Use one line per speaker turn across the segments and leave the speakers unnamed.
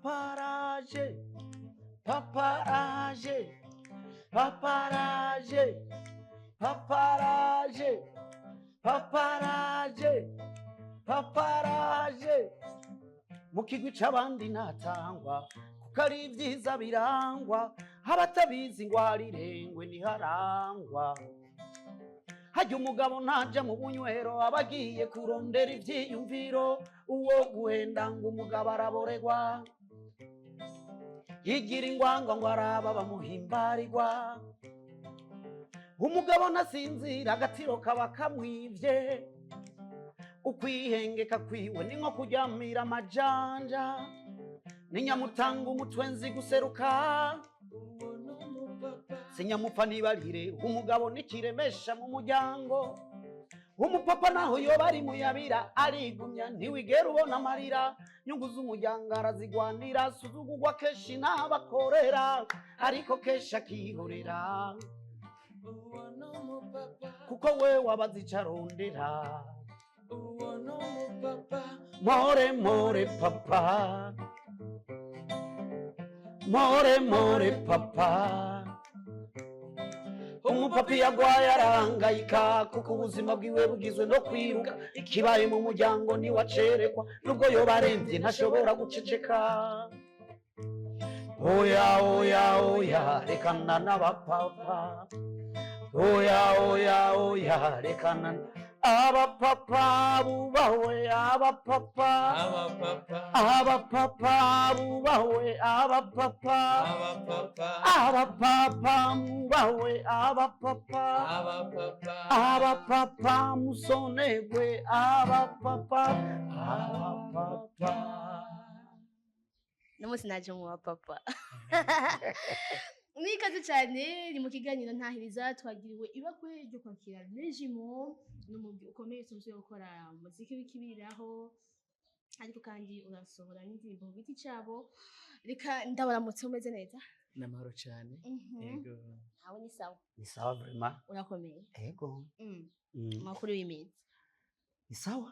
Papa araje, papa araje, papa araje, papa araje, papa araje, papa araje. Mu kigwi c'abandi ntatangwa, kuko ari ibyiza birangwa. Abatabizi ngo harirengwe ntiharangwa. Hajya umugabo ntaja mu bunywero, aba agiye kurondera ivyiyumviro. Uwo guhenda ngo umugabo araboregwa, yigira ingwangwa ngo araba bamuhimbarirwa. Umugabo ntasinzira, agatiro kaba kamwivye. Ukwihengeka kwiwe ni nko kuryamira amajanja. Ni nyamutanga umutwenzi guseruka, sinyamupfa nibarire. Umugabo nikiremesha mu muryango. Umupapa naho yoba ari muyabira, arigumya, ntiwigera ubona amarira. Nyungu z'umuryango arazigwanira, suzugurwa kenshi n'abakorera, ariko kenshi akihorera, kuko we wabaze ico arondera. More more papa, more more papa. Umupapi yagwaye arahangayika, kuko ubuzima bwiwe bugizwe no kwiruka. Ikibaye mu muryango ntiwacerekwa, nubwo yoba aremvye ntashobora guceceka. Oya, oya, oya, rekana n'abapapa. Oya, oya, oya, rekana abapapa bubahwe, abapapa.
Abapapa.
Abapapa bubahwe, abapapa.
Abapapa.
Abapapa mubahwe, abapapa.
Abapapa.
Abapapa musonegwe, abapapa, abapapa.
N'umunsi naje mu bapapa. Mwikaze cyane, ni mu kiganiro Ntahiriza. Twagiriwe ibakwe ryo kwakira Regimo, ni umugwi ukomeye usanzwe gukora umuziki w'ikibiriraho, ariko kandi urasohora n'indirimbo ku giti cabo. Reka ndabaramutse, umeze neza?
Ni amahoro cyane. Yego.
Ntawe ni sawa?
Ni sawa vraiment.
Urakomeye?
Ego.
Amakuru y'iminsi?
Ni sawa.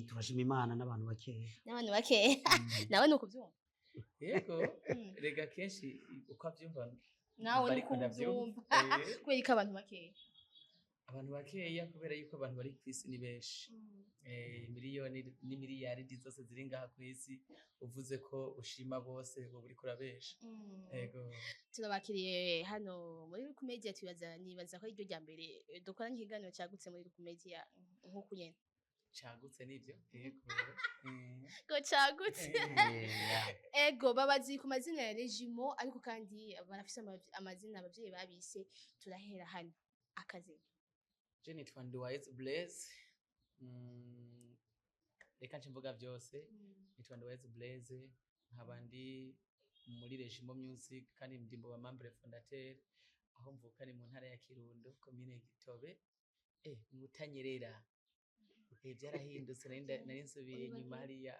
Turashima Imana n'abantu bakeya.
N'abantu bakeya. Nawe ni ukubyumva?
Yego. Rega kenshi uko abyumva
Nawe
numva
ni
ariko ndavyumva.
ukubyumva.
Eh,
Kubera ko abantu bakeya?
Abantu bakeya kubera yuko abantu bari ku isi ni benshi. Miliyoni n'imiliyaridi zose ziri ngaha ku isi, uvuze ko ushima bose woba uriko urabesha. Yego.
Turabakiriye hano muri Rukumedia. Tubaza, nibaza ko ariryo rya mbere dukoranye ikiganiro cyagutse muri Rukumedia nk'uku nyene.
Cagutse nivyo, yego.
Ko cagutse.
Yeah.
Ego, babazi ku mazina ya Regimo, ariko kandi barafise amazina abavyeyi babise. Turahera hano, akazina.
Je nitwa Nduwayezu Blaise. Reka nce mvuga vyose. Nitwa Nduwayezu Blaise, nkaba ndi muri Regimo Music, kandi ndi mu ba membre fondateur. Aho mvuka ni mu ntara ya Kirundo, komine Gitobe, mu Butanyerera. Byarahindutse, nari nsubiye inyuma hariya.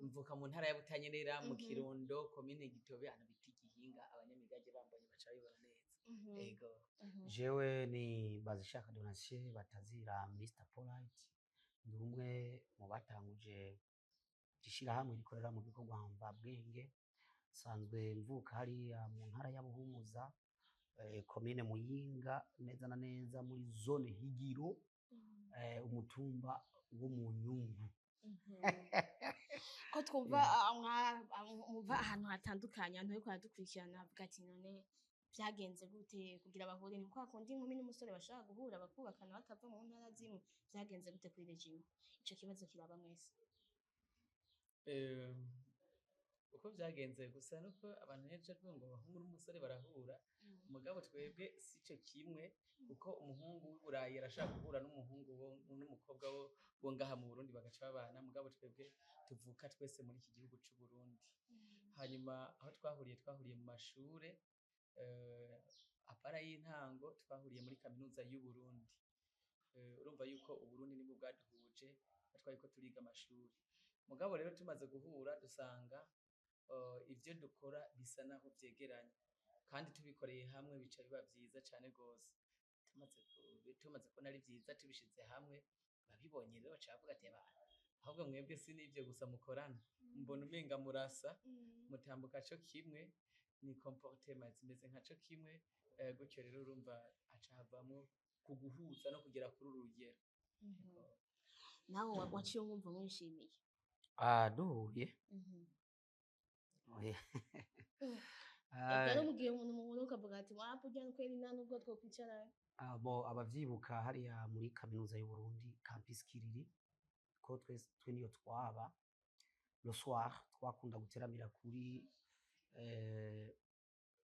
Mvuka mu ntara ya Butanyerera, mu Kirundo, komine Gitobe, ahantu bita Igihinga. Abanyamigage bambonye baca babibona neza. Ego.
Jewe ni Bazishaka Donatien, batazira Mr Polite. Ndi umwe mu batanguje ishirahamwe rikorera mu bikorwa mvabwenge. Nsanzwe mvuka hariya mu ntara ya Buhumuza, komine Muyinga, neza na neza muri zone Higiro, umutumba wo mu Nyungu.
Ko twumva muva ahantu hatandukanye, abantu bariko baradukurikirana bavuga ati: "None vyagenze gute kugira bahure?" Ni kwa kundi inkumi n'umusore bashobora guhura bakubakana batava mu ntara zimwe. Vyagenze gute kuri Regimo? Ico kibazo kiraba mwese.
Uko vyagenze gusa nuko abantu benshi bavuga ngo abahungu n'umusore barahura, mugabo twebwe sico kimwe, kuko umuhungu w'i Burayi arashaka guhura n'umuhungu n'umukobwa wo ngaha mu Burundi, bagaca babana. Mugabo twebwe tuvuka twese muri iki gihugu c'u Burundi. Hanyuma aho twahuriye, twahuriye mu mashure, apara y'intango, twahuriye muri Kaminuza y'u Burundi. Urumva yuko Uburundi nibwo bwaduhuje, aho twariko turiga amashuri. Mugabo rero tumaze guhura dusanga ivyo dukora bisa naho vyegeranye, kandi tubikoreye hamwe bica biba vyiza cane gose. Tumaze kubona ari vyiza tubishize hamwe, babibonye rero baca bavuga ati: "Abantu Ahubwo mwebwe si n'ivyo gusa mukorana, mbona umenga murasa, mutambuka co kimwe, ni comportement zimeze nka co kimwe. Gutyo rero urumva haca havamwo kuguhuza no kugera kuri uru rugero.
Nawe waciye wumva mwishimiye?
Ah, duhuye, oya.
Eka no mugihe umuntu mubona ukavuga ati wapi, ujya kweri nta nubwo twokwicara.
Abo abavyibuka hariya muri kaminuza y'u Burundi, campus Kiriri, ko twese twe niyo twaba. Le soir twakunda guteramira kuri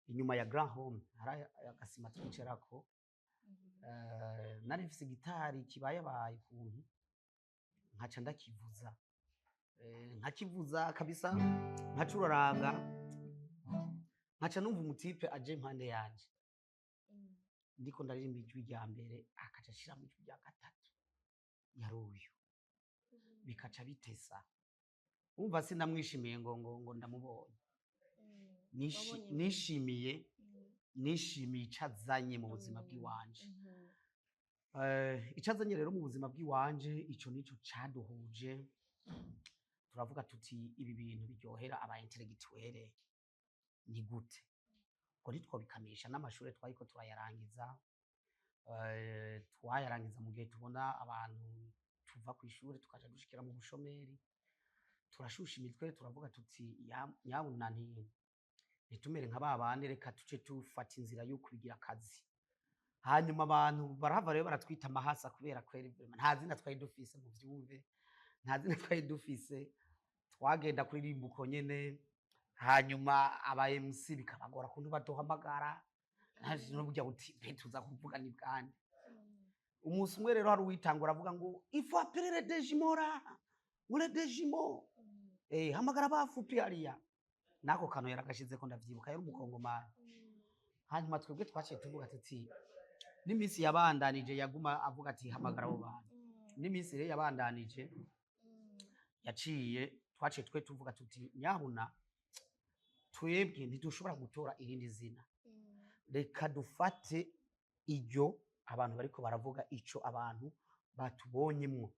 inyuma ya Grand Home, hari agasima twicarako. Nari mfise gitari kibayabaye ukuntu, nkaca ndakivuza, nkakivuza kabisa, nkacuraranga, nkaca numva umu type aje impande yanje, ndiko ndaririmba ijwi rya mbere, akaca ashiramo ijwi rya gatatu, yari uyu, bikaca bitesa. Umva, sinamwishimiye ngo ndamubonye. Nishimiye ico azanye mu buzima bw'iwanje. Ico azanye rero mu buzima bw'iwanje, ico nico caduhuje. Turavuga tuti ibi bintu biryohera aba intellectuel ni gute ngo ntitwobikamisha n'amashure twariko turayarangiza. Twayarangiza mu gihe tubona abantu tuva kw'ishure tukaja dushikira mu bushomeri. Turashusha imitwe, turavuga tuti nyabuna ntitumere nka ba bandi, reka tuce tufata inzira yo kubigira akazi. Hanyuma abantu barahava rero baratwita amahasa, kubera kweri vraiment nta zina twari dufise. Mu vyumve, nta zina twari dufise, twagenda kuririmba uko nyene. Hanyuma aba MC bikabagora kuntu baduhamagara n'uburyo buti mbe tuza kuvuga ni bwande. Umunsi umwe rero hari uwitangura avuga ngo il faut appeler les deux jumeaux là, ngo les deux jumeaux, hamagara bafupi hariya. Nako kantu yaragashizeko, ndavyibuka, yari umukongomani. Hanyuma twebwe twaciye tuvuga tuti n'iminsi yabandanije yaguma avuga ati hamagara abo bantu. N'iminsi rero yabandanije yaciye, twaciye twe tuvuga tuti nyabuna twebwe ntidushobora gutora irindi zina, reka dufate iryo abantu bariko baravuga, ico abantu batubonyemwo.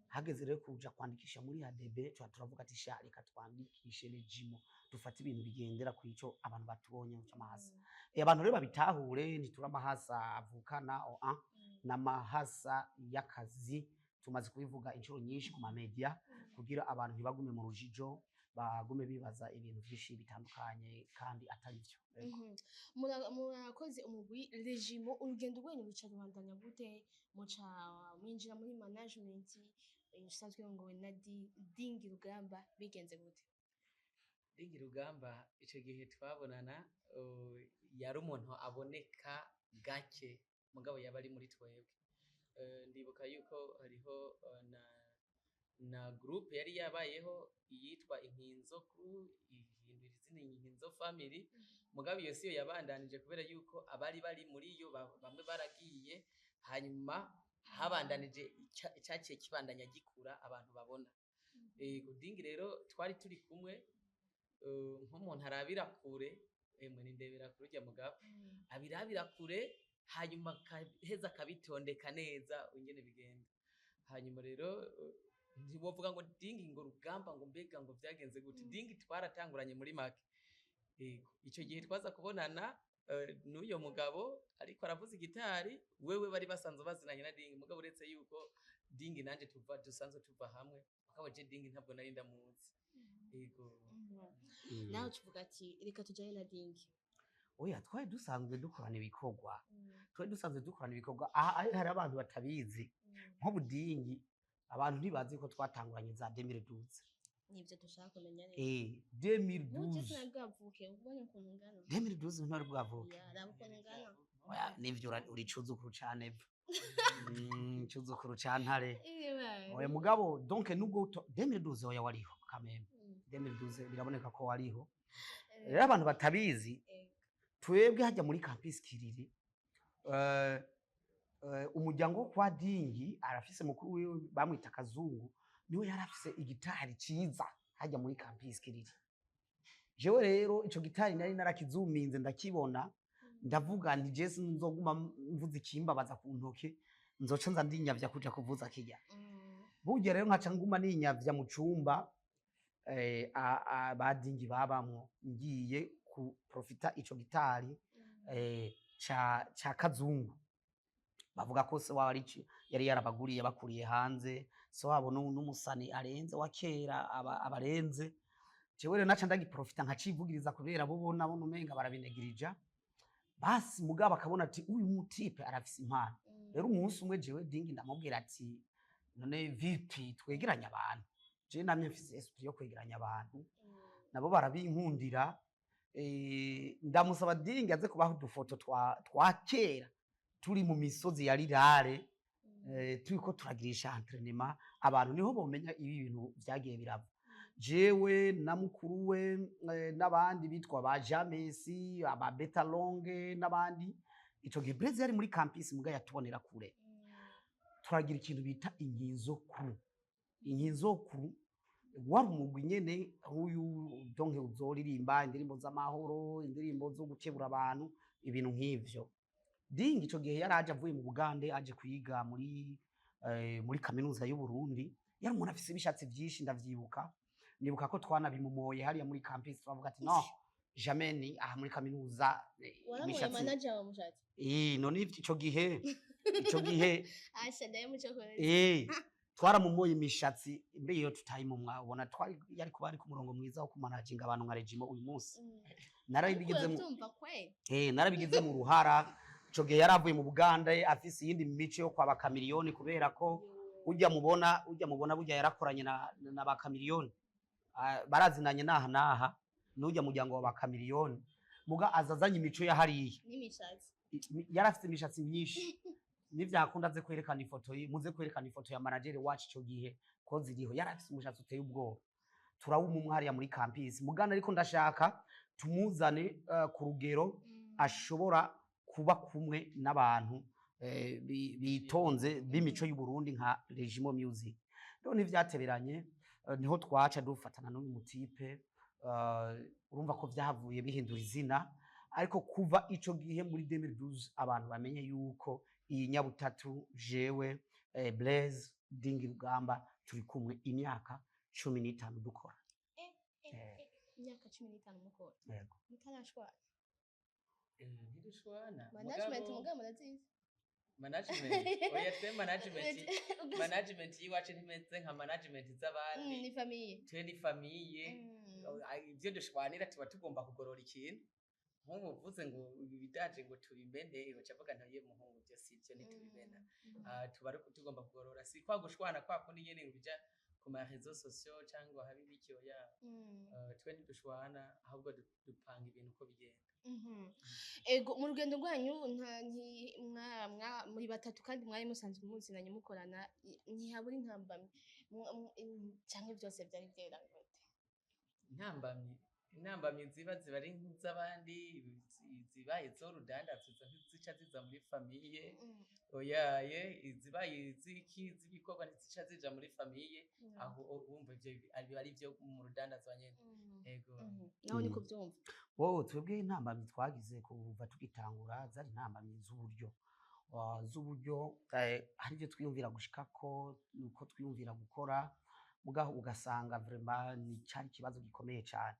Hageze rero kuja kwandikisha muri ADB, tuba turavuga ati sha reka twandikishe Legimo, dufate ibintu bigendera ku ico abantu batubonyemo c'amahasa. Abantu rero babitahure, ntitura amahasa avukana oa n'amahasa y'akazi. Tumaze kubivuga inshuro nyinshi ku mamedia kugira abantu ntibagume mu rujijo, bagume bibaza ibintu vyinshi bitandukanye kandi atari vyo. Yego.
Murakoze. Umugwi Regimo, urugendo rwanyu ruca rubandanya gute? Muca mwinjira muri management isanzwe irongowe na Dingi Rugamba, bigenze gute?
Dingi Rugamba, ico gihe twabonana, yari umuntu aboneka gake, mugabo yaba ari muri twebwe. Ndibuka yuko hariho na groupe yari yabayeho iyitwa Inkinzo Crew, ihindura izina Inkinzo Family, mugabo iyo siyo yabandanije kubera yuko abari bari muri yo bamwe baragiye. Hanyuma habandanije icaciye kibandanya gikura abantu babona. Ego, Dingi rero twari turi kumwe, nk'umuntu arabira kure, emwe nindebera kure urya mugabo abirabira kure, hanyuma akaheza akabitondeka neza ingene bigenda. Hanyuma rero ntiwovuga ngo Dingi ngo Rugamba ngo mbega ngo vyagenze gute. Dingi twaratanguranye muri make. Yego, ico gihe twaza kubonana n'uyo mugabo ariko aravuza igitari, wewe bari basanzwe bazinanye na Dingi, mugabo uretse yuko Dingi nanje tuva dusanzwe tuva hamwe, mugabo je Dingi ntabwo nari ndamuzi. Yego.
Nawe tuvuga ati reka tujyane na Dingi.
Oya, twari dusanzwe dukorana ibikorwa, twari dusanzwe dukorana ibikorwa. Aha hari abantu batabizi, nk'ubudingi abantu ntibazi ko twatanguranye za 2012.
Nibyo dushaka kumenya rero.
2012.
Ntuje sinabwavuke, ubonye ukuntu ngana.
2012 ntwari bwavuke.
Ya, raba ukuntu ngana.
Oya, nivyo, uri cuzukuru ca Neva, cuzukuru ca Ntare. Oya, mugabo donc nubwo 2012, oya, wariho kameme. 2012 biraboneka ko wariho. Rero abantu batabizi, twebwe hajya muri campus Kiriri, umuryango wo kwa Dingi arafise mukuru wiwe bamwita Kazungu, niwe yari afise igitari ciza hajya muri campus Kiriri. Jewe rero ico gitari nari narakizuminze, ndakibona, ndavuga nti je sinzoguma mvuza ikimbabaza ku ntoke, nzoca nza ndinyavya kuja kuvuza kirya. Burya rero nkaca nguma ninyavya mu cumba badingi babamwo, ngiye kuprofita ico gitari ca kazungu. Bavuga ko se wabo yari yarabaguriye bakuriye hanze, se wabo n'umusani arenze wa kera abarenze. Jewe rero naca ndagiprofita nkacivugiriza, kubera bo bona bo umenga barabinegirija basi, mugabo akabona ati uyu mutipe arafise impano. Rero umunsi umwe jewe Dingi ndamubwira ati none vipi twegeranya abantu? Je namye mfise esprit yo kwegeranya abantu, nabo barabinkundira. Ndamusaba Dingi aze kubaha udufoto twa kera turi mu misozi ya Rirare, turiko turagirisha entraînement abantu, niho bomenya ibi bintu vyagiye birava. Jewe na mukuru we n'abandi bitwa ba Jamesi, aba Betalonge n'abandi. Ico gihe Blaise yari muri campus, muga yatubonera kure. Turagira ikintu bita Inkinzo Crew. Inkinzo Crew wari umugwi nyene nk'uyu, donc uzoririmba indirimbo z'amahoro, indirimbo zo gukebura abantu, ibintu nk'ivyo. Dingi ico gihe yari aje avuye mu Bugande, aje kwiga muri kaminuza y'u Burundi. Yari umuntu afise ibishatsi vyinshi, ndavyibuka. Nibuka ko twanabimumoye hariya muri campus, turavuga ati no jamais, ni aha muri kaminuza
Waramuye
imishatsi.
Manager wa mushatsi.
None ico gihe
Asha ndayemucokoza.
Twaramumoye imishatsi. Mbe iyo tutayimumwa, ubona twari yari kuba ari ku murongo mwiza wo kumanaginga abantu nka Regimo uyu munsi? Narabigizemo.
Urabyumva kweli?
Narabigize mu ruhara. Ico gihe yari avuye mu Buganda afise iyindi mico yo kwaba Kamiliyoni, kubera ko ujya mubona burya yarakoranye na ba Kamiliyoni. Ah, barazinanye naha naha n'ujya muryango wa ba Kamiliyoni, muga azazanye imico ya hariya.
N'imishatsi.
Yari afise imishatsi myinshi. Nivyakunda aze kwerekana ifoto muze kwerekana ifoto ya manager wacu ico gihe ko ziriho. Yari afise umushatsi uteye ubwoba, turawumumwa hariya muri campus. Mugana ariko ndashaka tumuzane ku rugero ashobora kuba kumwe n'abantu bitonze b'imico y'u Burundi nka Regimo Music. Rero ntivyateberanye, niho twaca dufatana n'uyu mutipe. Urumva ko vyahavuye bihindura izina, ariko kuva ico gihe muri 2012 abantu bamenye yuko iyi nyabutatu, jewe, Blaise, Dingi Rugamba, turi kumwe imyaka 15 dukora.
Imyaka 15 mukora?
Yego.
Mutarashwana?
Ntidushwana.
Management.
Mugabo-
Mugabo murazizi.
Management, oya, twe management y'iwacu ntimeze nka management z'abandi.
Ni famille.
Twe ni famille. Ibyo dushwanira tuba tugomba kugorora ikintu. Nk'ubu uvuze ngo ibi bidaje ngo tubimene, baca avuga ntaye muhungu, byo si byo, ntitubimena. Ah, tuba ariko tugomba kugorora, si kwa gushwana kwa kundi nyene ngo bija ku ma réseaux sociaux cyangwa habe ibiki, oya. Twe ntidushwana, ahubwo dupanga ibintu uko bigenda.
Ego, mu rugendo rwanyu nta nti mwa muri batatu kandi mwari musanzwe muzinanye mukorana, ntihabura intambamyi canke byose byari byera gute?
Intambamyi ziba ari nk'iz'abandi zibaye z'urudandazo, izo ntizica ziza muri famille, oyaye. Izibaye iziki z'ibikorwa ntizica zija muri famille, aho wumva ivyo biba ari ivyo mu rudandazwa nyene. Ego.
Naho niko byumva.
Wowe, twebwe intambamyi twagize kuva tugitangura zari intambamyi z'uburyo. Hari ibyo twiyumvira gushikako, uko twiyumvira gukora, mugaho ugasanga vraiment ni cari ikibazo gikomeye cane.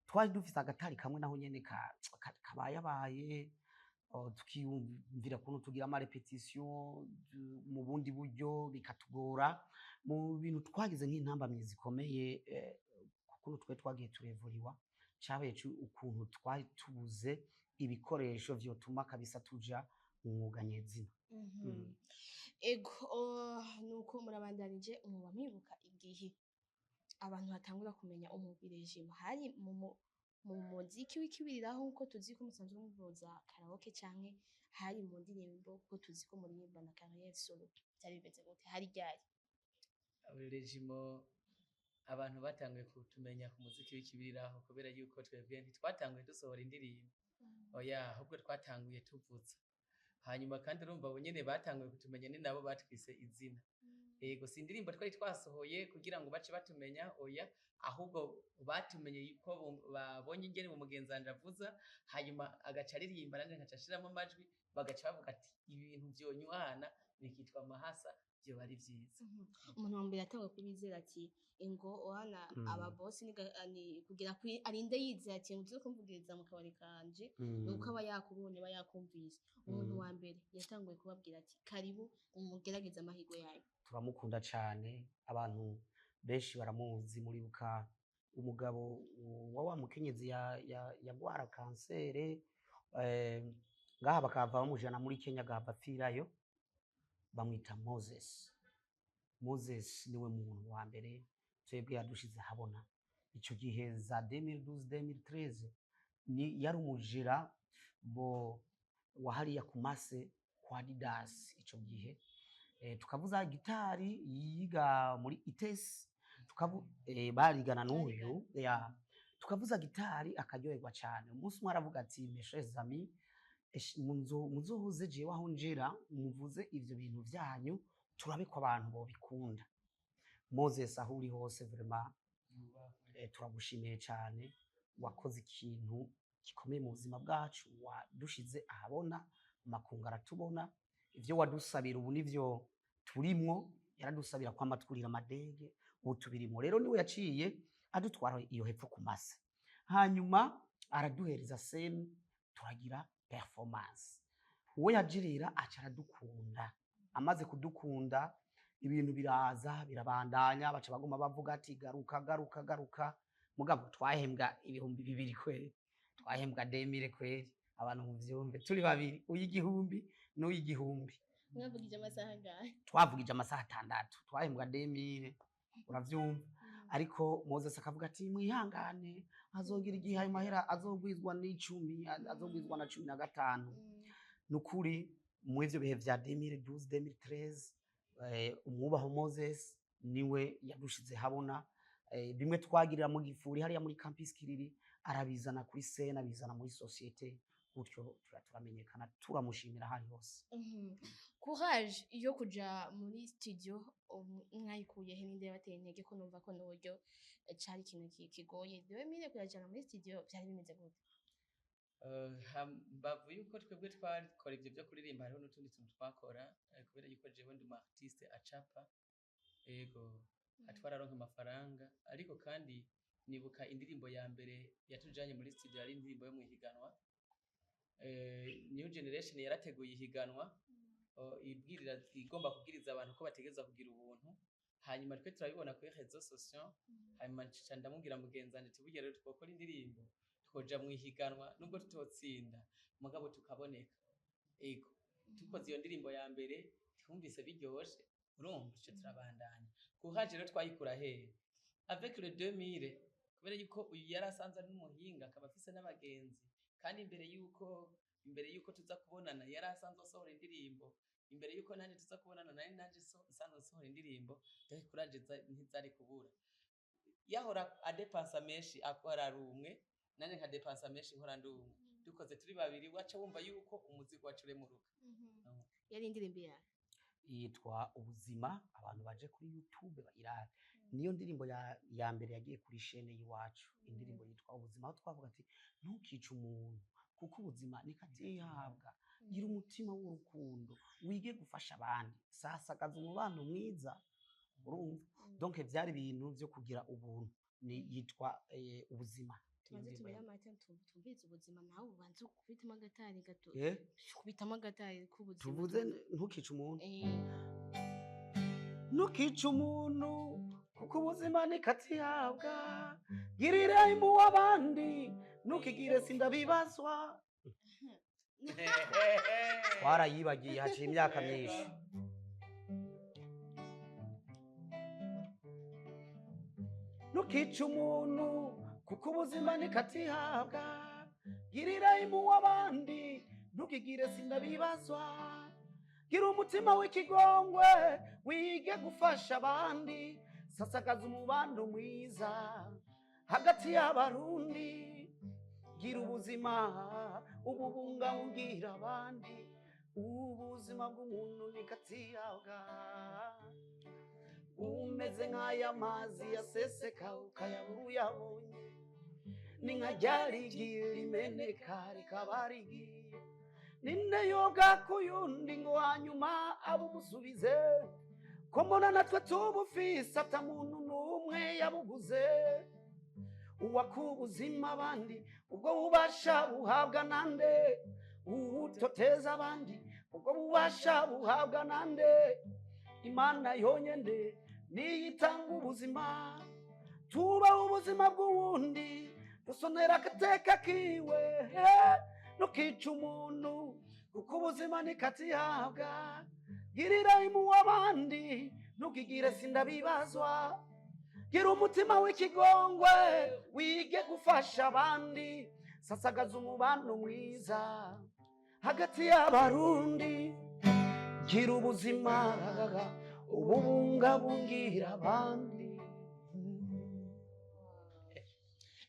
Twari dufise agatari kamwe naho nyene kabayabaye, tukiyumvira ukuntu tugira ama répétition mu bundi buryo bikatugora. Mu bintu twagize nk'intambamyi zikomeye, ukuntu twe twagiye turevuriwa, cabaye ukuntu twari tubuze ibikoresho vyotuma kabisa tuja mu mwuga nyezina.
Ego, nuko murabandanije, muba mwibuka igihe abantu batangura kumenya umugwi Regimo, hari mu muziki w'ikibiriraho nkuko tuzi ko musanzwe muvuza karaoke, canke hari mu ndirimbo kuko tuzi ko muririmba na carrière solo? Byari bimeze gute? Hari ryari?
Regimo abantu batanguye kutumenya ku muziki w'ikibiriraho, kubera yuko twebwe ntitwatanguye dusohora indirimbo, oya, ahubwo twatanguye tuvuza. Hanyuma kandi urumva abo nyene batanguye kutumenya ni nabo batwise izina. Ego, si indirimbo twari twasohoye kugira ngo bace batumenya, oya, ahubwo batumenye yuko babonye ingene mu mugenzi wanje avuza, hanyuma agaca aririmba, nanje nkaca nshiramo amajwi, bagaca bavuga ati ibi bintu vyonywana bikitwa Amahasa. Vyoba ari vyiza.
Umuntu wa mbere yatangwa kubizera ati ingo wana aba boss ni ni kugira kuri arinde yizera ati uze kumvugiriza mu kabari kanje, nuko aba yakubonye, aba yakumvise. Umuntu wa mbere yatanguye kubabwira ati karibu umugerageze amahirwe yayo?
Turamukunda cane, abantu benshi baramuzi. Muribuka umugabo wa mukenyezi yagwara kansere, ngaha bakava bamujana muri Kenya, agahava apfirayo, bamwita Moses. Moses niwe muntu wa mbere twebwe yadushize habona ico gihe za 2012, 2013. Ni yari umujira bo wahariya ku mase kwa Didas ico gihe. Tukavuza gitari, yiga muri ITES, barigana n'uyu ya, tukavuza gitari akaryoherwa cyane. Umunsi umwe aravuga ati: "Mes chers amis, muzohuze jewe aho njera muvuze ivyo bintu vyanyu, turabe ko abantu bobikunda." Moses, aho uri hose, vraiment turagushimiye cyane. Wakoze ikintu gikomeye mu buzima bwacu, wadushize ahabona, amakungu aratubona. Ivyo wadusabira ubu nivyo turimwo. Yaradusabira kwama twurira amadege, ubu tubirimo. Rero niwe yaciye adutwara iyo hepfo ku mase, hanyuma araduhereza scène, turagira performance. Uwo yajirira aca aradukunda. Amaze kudukunda, ibintu biraza birabandanya, baca baguma bavuga ati: "Garuka, garuka, garuka." Mugabo twahembwa 2000 kweri, twahembwa 2000 kweri, abantu muvyumve, turi babiri, uy'igihumbi n'uy'igihumbi.
Mwavugije amasaha angahe?
Twavugije amasaha 6, twahembwa 2000, uravyumva? Ariko Moses akavuga ati: "Mwihangane, azogira igihe ayo mahera azogwizwa n'icumi, azogwizwa na 15." Nukuri muri ivyo bihe vya 2012, 2013, umwubaho Moses niwe yadushize habona. Bimwe twagirira mu gifuri hariya muri campus Kiriri, arabizana kuri scène, abizana muri société, gutyo turamenyekana. Turamushimira ahari hose.
Courage yo kuja muri studio ubu mwayikuye he? Ninde yabateye intege, ko numva ko n'uburyo cari ikintu kigoye 2000 kuyajana muri studio? Vyari bimeze gute?
Mbavu yuko twebwe twakora ivyo vyo kuririmba, hariho n'utundi tuntu twakora, kubera yuko jewe ndi umu artiste acapa, ego, twararonka amafaranga. Ariko kandi nibuka indirimbo ya mbere yatujanye muri studio yari indirimbo yo mwihiganwa. New Generation yarateguye ihiganwa, ibwirira igomba kubwiriza abantu ko bategerezwa kugira ubuntu. Hanyuma twe turabibona kuri réseaux sociaux, hanyuma nca ndamubwira mugenzi wanje ati: "Burya rero twokora indirimbo, twoja mu ihiganwa, nubwo tutotsinda, mugabo tukaboneka." Ego, dukoze iyo ndirimbo ya mbere, twumvise biryoshe, urumva tuce turabandanya. Courage rero twayikura hehe avec le 2000? Kubera yuko uyu yari asanzwe ari n'umuhinga, akaba afise n'abagenzi, kandi imbere yuko tuza kubonana yari asanzwe asohora indirimbo, imbere yuko nanjye tuza kubonana nari nanje nsanzwe nsohora indirimbo. Donc courage ntizari kubura. Yahora adepansa menshi akora ari umwe, nanjye nkadepansa menshi nkora ndi umwe. Dukoze turi babiri, waca wumva yuko umuzigo wacu uremuruka.
Yari indirimbo yawe?
Yitwa Ubuzima. Abantu baje kuri YouTube bayirabe. Niyo ndirimbo ya mbere yagiye kuri chaîne y'iwacu, indirimbo yitwa Ubuzima, aho twavuga ati: "Ntukice umuntu kuko ubuzima nikatihabwa, gira umutima w'urukundo, wige gufasha abandi, sasagaza umubano mwiza." Urumva, donc vyari ibintu vyo kugira ubuntu. Ni yitwa Ubuzima.
Tubanze
Indirimbo
tumire amata, tumvirize Ubuzima. Nawe ubanze ukubitamo agatari gato. Kubitamo agatari k'ubuzima.
Tuvuze ntukice umuntu.
Eh.
Ntukice umuntu kuko ubuzima nikatihabwa, girira impuhwe abandi, ntukigire sindabibazwa. Twarayibagiye, haciye imyaka myinshi. Ntukice umuntu kuko ubuzima nikatihabwa, girira impuhwe abandi, ntukigire sindabibazwa, gira umutima w'ikigongwe, wige gufasha abandi, sasagaza umubano mwiza hagati y'Abarundi, gira ubuzima ububungabungira abandi. Ubuzima bw'umuntu nikatihabwa, umeze nk'aya mazi yaseseka ukayabura uyabonye, ni nka rya rigiye rimeneka rikaba rigiye. Ninde yoga kuyundi ngo hanyuma abumusubize? Ko mbona natwe tubufise, ata muntu n'umwe yabuguze. Uwakubuzima abandi, ubwo bubasha buhabwa nande? Uwutoteza abandi, ubwo bubasha buhabwa nande? Imana yonyene niyo itanga ubuzima. Tubaho ubuzima bw'uwundi, dusonera agateka kiwe, nukica umuntu, kuko ubuzima nikatihabwa. Girira impuhwe abandi, ntukigire sindabibazwa. Gira umutima w'ikigongwe, wige gufasha abandi. Sasagaza umubano mwiza hagati y'Abarundi. Gira ubuzima, ububungabungira abandi.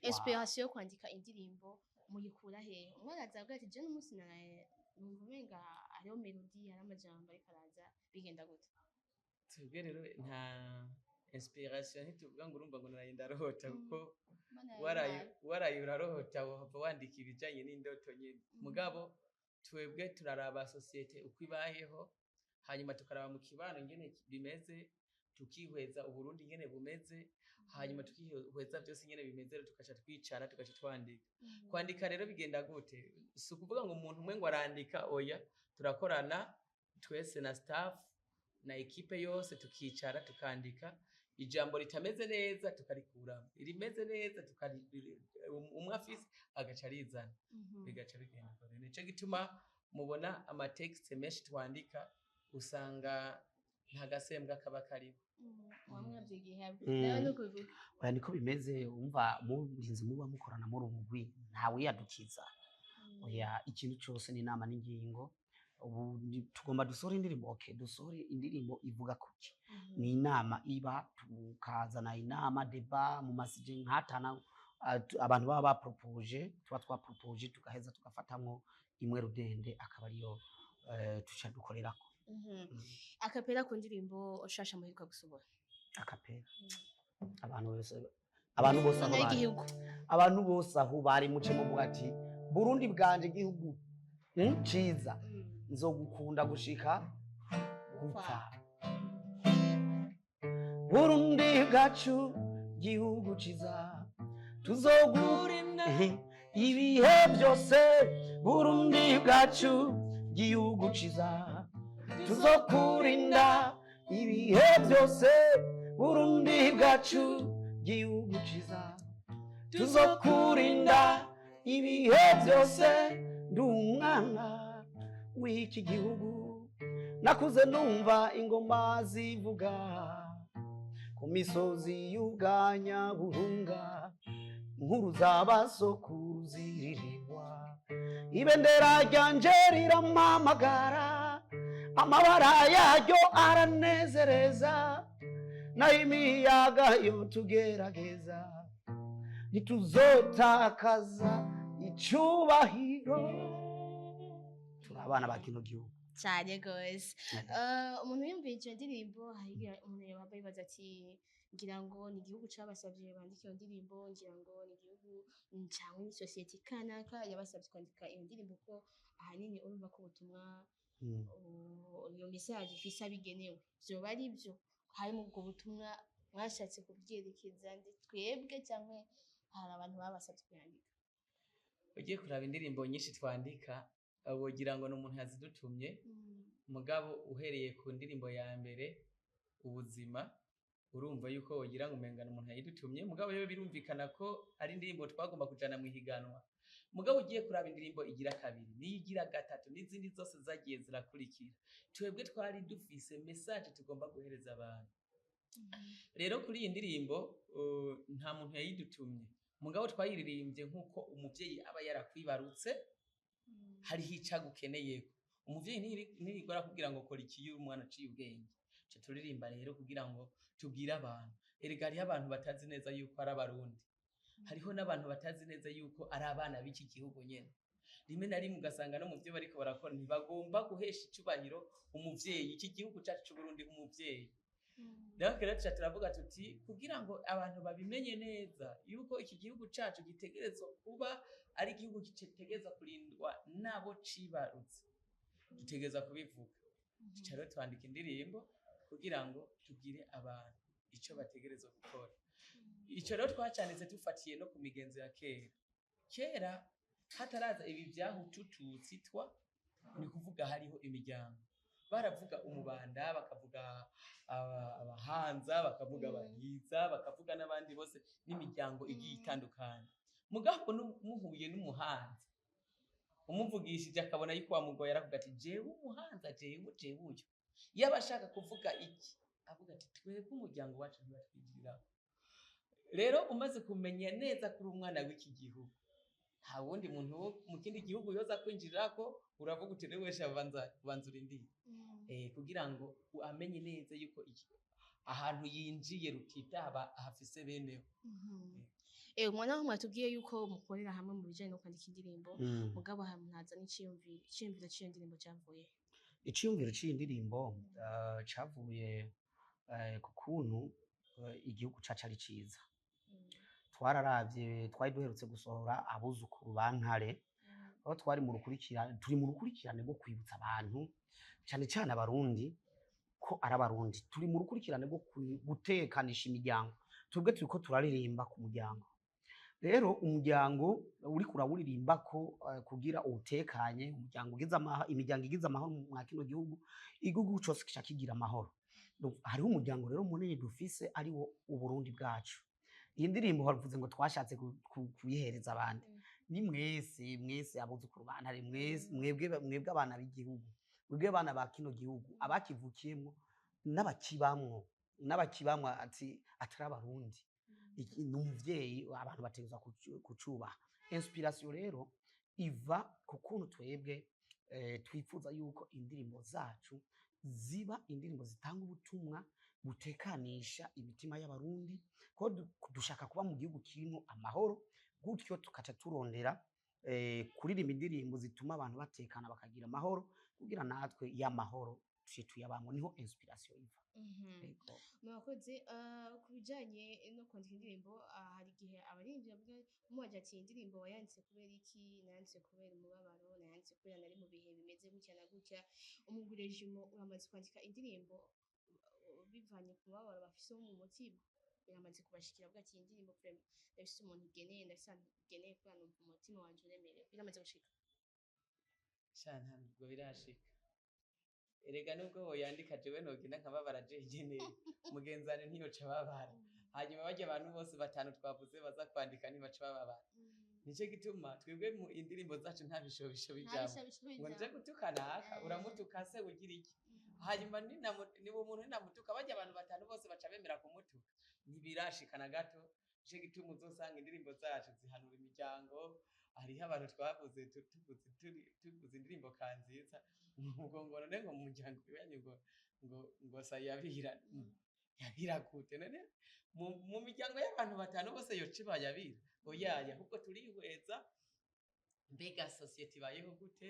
Inspiration yo kwandika indirimbo muyikura he? Umwe araza avuga ati: "Je n'umunsi naraye numva umenga hariho melody, hari amajambo ariko araza." Bigenda gute?
Twebwe rero nta inspiration, ntituvuga ngo urumva ngo naraye ndarota, kuko
Imana
waraye
yabihaye.
Waraye urarota, wahava wandika ibijanye n'indoto nyene. Mugabo twebwe turaraba société uko ibayeho, hanyuma tukaraba mu kibano ingene bimeze, tukihweza Uburundi ingene bumeze, hanyuma tukihweza byose ingene bimeze. Rero tugaca twicara, tugaca twandika. Kwandika rero bigenda gute? Si ukuvuga ngo umuntu umwe ngo arandika, oya. Turakorana twese na staff na équipe yose, tukicara tukandika. Ijambo ritameze neza tukarikuramo, irimeze neza tukari umwe afise agaca arizana, bigaca bigenda uko. Rero nico gituma mubona amatexte menshi twandika usanga nta gasembwa kaba karimo.
Wamwavyigiye hamwe nawe nuko bivuga.
Oya, niko bimeze. Umva, murinzi muba mukorana muri umugwi, ntawiyadukiza. Oya, ikintu cyose ni inama n'ingingo. Ubu tugomba dusohore indirimbo, okay, dusohore indirimbo ivuga kuki? Ni inama iba, tukazana inama, débat mu masije nk'atana abantu baba bapropoje, tuba twapropoje, tugaheza tugafatamwo imwe rudende, akaba ariyo tuca dukorerako.
A cappella ku ndirimbo ushasha muheruka gusohora.
A cappella, abantu bose aho
Imana
bari,
y'igihugu.
abantu bose aho bari, muce muvuga ati: "Burundi bwanje, igihugu ciza, nzogukunda gushika gupfa. Burundi bwacu, gihugu ciza, tuzogurinda ibihe byose. Burundi bwacu, gihugu ciza, tuzokurinda ibihe byose. Burundi bwacu, gihugu ciza, tuzokurinda ibihe byose. Ndi umwana w'iki gihugu, nakuze numva ingoma zivuga ku misozi y'ubwanya burunga, inkuru z'abasokuru ziririmbwa. Ibendera ryanje rirampamagara, amabara yaryo aranezereza. Nayo imiyaga yo tugerageza, ntituzotakaza icubahiro. Turi abana ba kino gihugu."
Cyane gose. Umuntu yumviye iyo ndirimbo, hariya umuntu yohava yibaza ati: "Ngira ngo ni igihugu cabasavye bandike iyo ndirimbo, ngira ngo ni igihugu canke ni société kanaka yabasavye kwandika iyo ndirimbo", ko ahanini urumva ko ubutumwa iyo message ifise abigenewe. Vyoba ari byo harimo ubwo butumwa mwashatse kubwerekeza ndi twebwe, canke hari abantu babasavye kuyandika?
Ugiye kuraba indirimbo nyinshi twandika, wogira ngo ni umuntu yazidutumye. Mugabo uhereye ku ndirimbo ya mbere, Ubuzima, urumva yuko wogira ngo umenga ni umuntu yayidutumye. Mugabo rero birumvikana ko ari indirimbo twagomba kujana mu ihiganwa. Mugabo ugiye kuraba indirimbo igira kabiri n'iyigira gatatu n'izindi zose zagiye zirakurikira, twebwe twari dufise message tugomba guhereza abantu. Rero kuri iyi ndirimbo nta muntu yayidutumye, mugabo twayiririmbye nk'uko umuvyeyi aba yarakwibarutse, hariho ico agukeneyeko. Umuvyeyi ntiyigora kugira ngo kora iki iyo umwana aciye ubwenge. Tuca turirimba rero kugira ngo tubwire abantu: erega hariho abantu batazi neza yuko ari Abarundi, hariho n'abantu batazi neza yuko ari abana b'iki gihugu nyene. Rimwe na rimwe ugasanga no mu vyo bariko barakora ntibagomba guhesha icubahiro umuvyeyi, iki gihugu cacu c'Uburundi, umuvyeyi. Rero tuca turavuga tuti kugira ngo abantu babimenye neza yuko iki gihugu cacu gitegerezwa kuba ari igihugu gitegerezwa kurindwa nabo cibarutse, dutegerezwa kubivuga. Tuca rero twandika indirimbo. Kugira ngo tubwire abantu ico bategerezwa gukora. Ico rero twacanditse dufatiye no ku migenzo ya kera. Kera hataraza ibi vyahutututsi twa, ni kuvuga hariho imiryango, baravuga umubanda, bakavuga abahanza, bakavuga abahiza, bakavuga n'abandi bose n'imiryango igiye itandukanye. Mugabo muhuye n'umuhanzi, umuvugishije akabona yuko wamugoye, aravuga ati: "Jewe umuhanza, jewe uyu." Yaba ashaka kuvuga iki? Avuga ati: "Twebwe umuryango wacu ntibatwigiriraho." Rero umaze kumenya neza kuri umwana w'iki gihugu, nta wundi muntu wo mu kindi gihugu yoza kwinjirirako. Uravuga uti: "Rero wesha, banza urindire," kugira ngo amenye neza yuko ahantu yinjiye rutitaba hafise beneho.
Mwana aho mwatubwiye yuko mukorera hamwe mu bijanye no kwandika indirimbo, mugabo ntaza n'iciyumviro, iciyumviro c'iyo ndirimbo cavuye?
Iciyumviro c'iyi ndirimbo cavuye ku kuntu igihugu cacu ari ciza. Twararavye, twari duherutse gusohora Abuzukuru ba Ntare, aho twari mu rukurikirane, turi mu rukurikirane rwo kwibutsa abantu, cane cane Abarundi, ko ari Abarundi. Turi mu rukurikirane rwo gutekanisha imiryango. Twebwe turiko turaririmba ku muryango. Rero umuryango uriko urawuririmbako kugira uwutekanye, umuryango ugize amahoro, imiryango igize amahoro mwa kino gihugu, igihugu cose kica kigira amahoro. Donc, hariho umuryango rero munini dufise, ari wo Uburundi bwacu. Iyi ndirimbo bavuze ngo twashatse kuyihereza abandi. Ni mwese, mwese abuzukuru ba Ntare, mwese, mwebwe abana b'igihugu, mwebwe abana ba kino gihugu, abakivukiyemwo n'abakibamwo ati atari Abarundi. Ni umuvyeyi, abantu bategerezwa kucubaha. Inspiration rero iva ku kuntu twebwe twifuza yuko indirimbo zacu ziba indirimbo zitanga ubutumwa butekanisha imitima y'Abarundi, ko dushaka kuba mu gihugu kirimo amahoro. Gutyo tukaca turondera kuririmba indirimbo zituma abantu batekana, bakagira amahoro, kugira natwe y'amahoro tuce tuyabamwo. Niho inspiration iva. Yego.
Murakoze. Ku bijanye no kwandika indirimbo, hari igihe abaririmbyi bavuga, umubaje ati: "Indirimbo wayanditse kubera iki?" "Nayanditse kubera umubabaro, nayanditse kubera nari mu bihe bimeze gutya na gutya." Umugwi Regimo uramaze kwandika indirimbo bivanye ku mubabaro bafise wo mu mutima? Biramaze kubashikira avuga ati: "Iyi ndirimbo vraiment ndafise umuntu igeneye, ndafise ahantu igeneye, kubera numva umutima wanje uremerewe"? Biramaze gushika?
Sha, ntabwo birashika. Erega nubwo woyandika, jewe nogenda nkababara jenyene, mugenzi wanje ntiyoca ababara. Hanyuma barya abantu bose batanu twavuze baza kwandika ntibaca bababara. Nico gituma twebwe mu indirimbo zacu nta bishobisho bijamwo ngo nje gutukana aka. Uramutuka se ugira iki? Hanyuma niba umuntu ninamutuka, barya abantu batanu bose baca bemera kumutuka? Ntibirashika na gato. Nico gituma uzosanga indirimbo zacu zihanura imiryango. Hariho abantu twavuze tuvuze indirimbo Kanziza, ngo none ngo mu muryango iwanyu ngo sayabira yabira gute? None mu miryango y'abantu batanu bose yoca ibayabira? Oyaya, ahubwo turihweza mbega sosiyete ibayeho gute,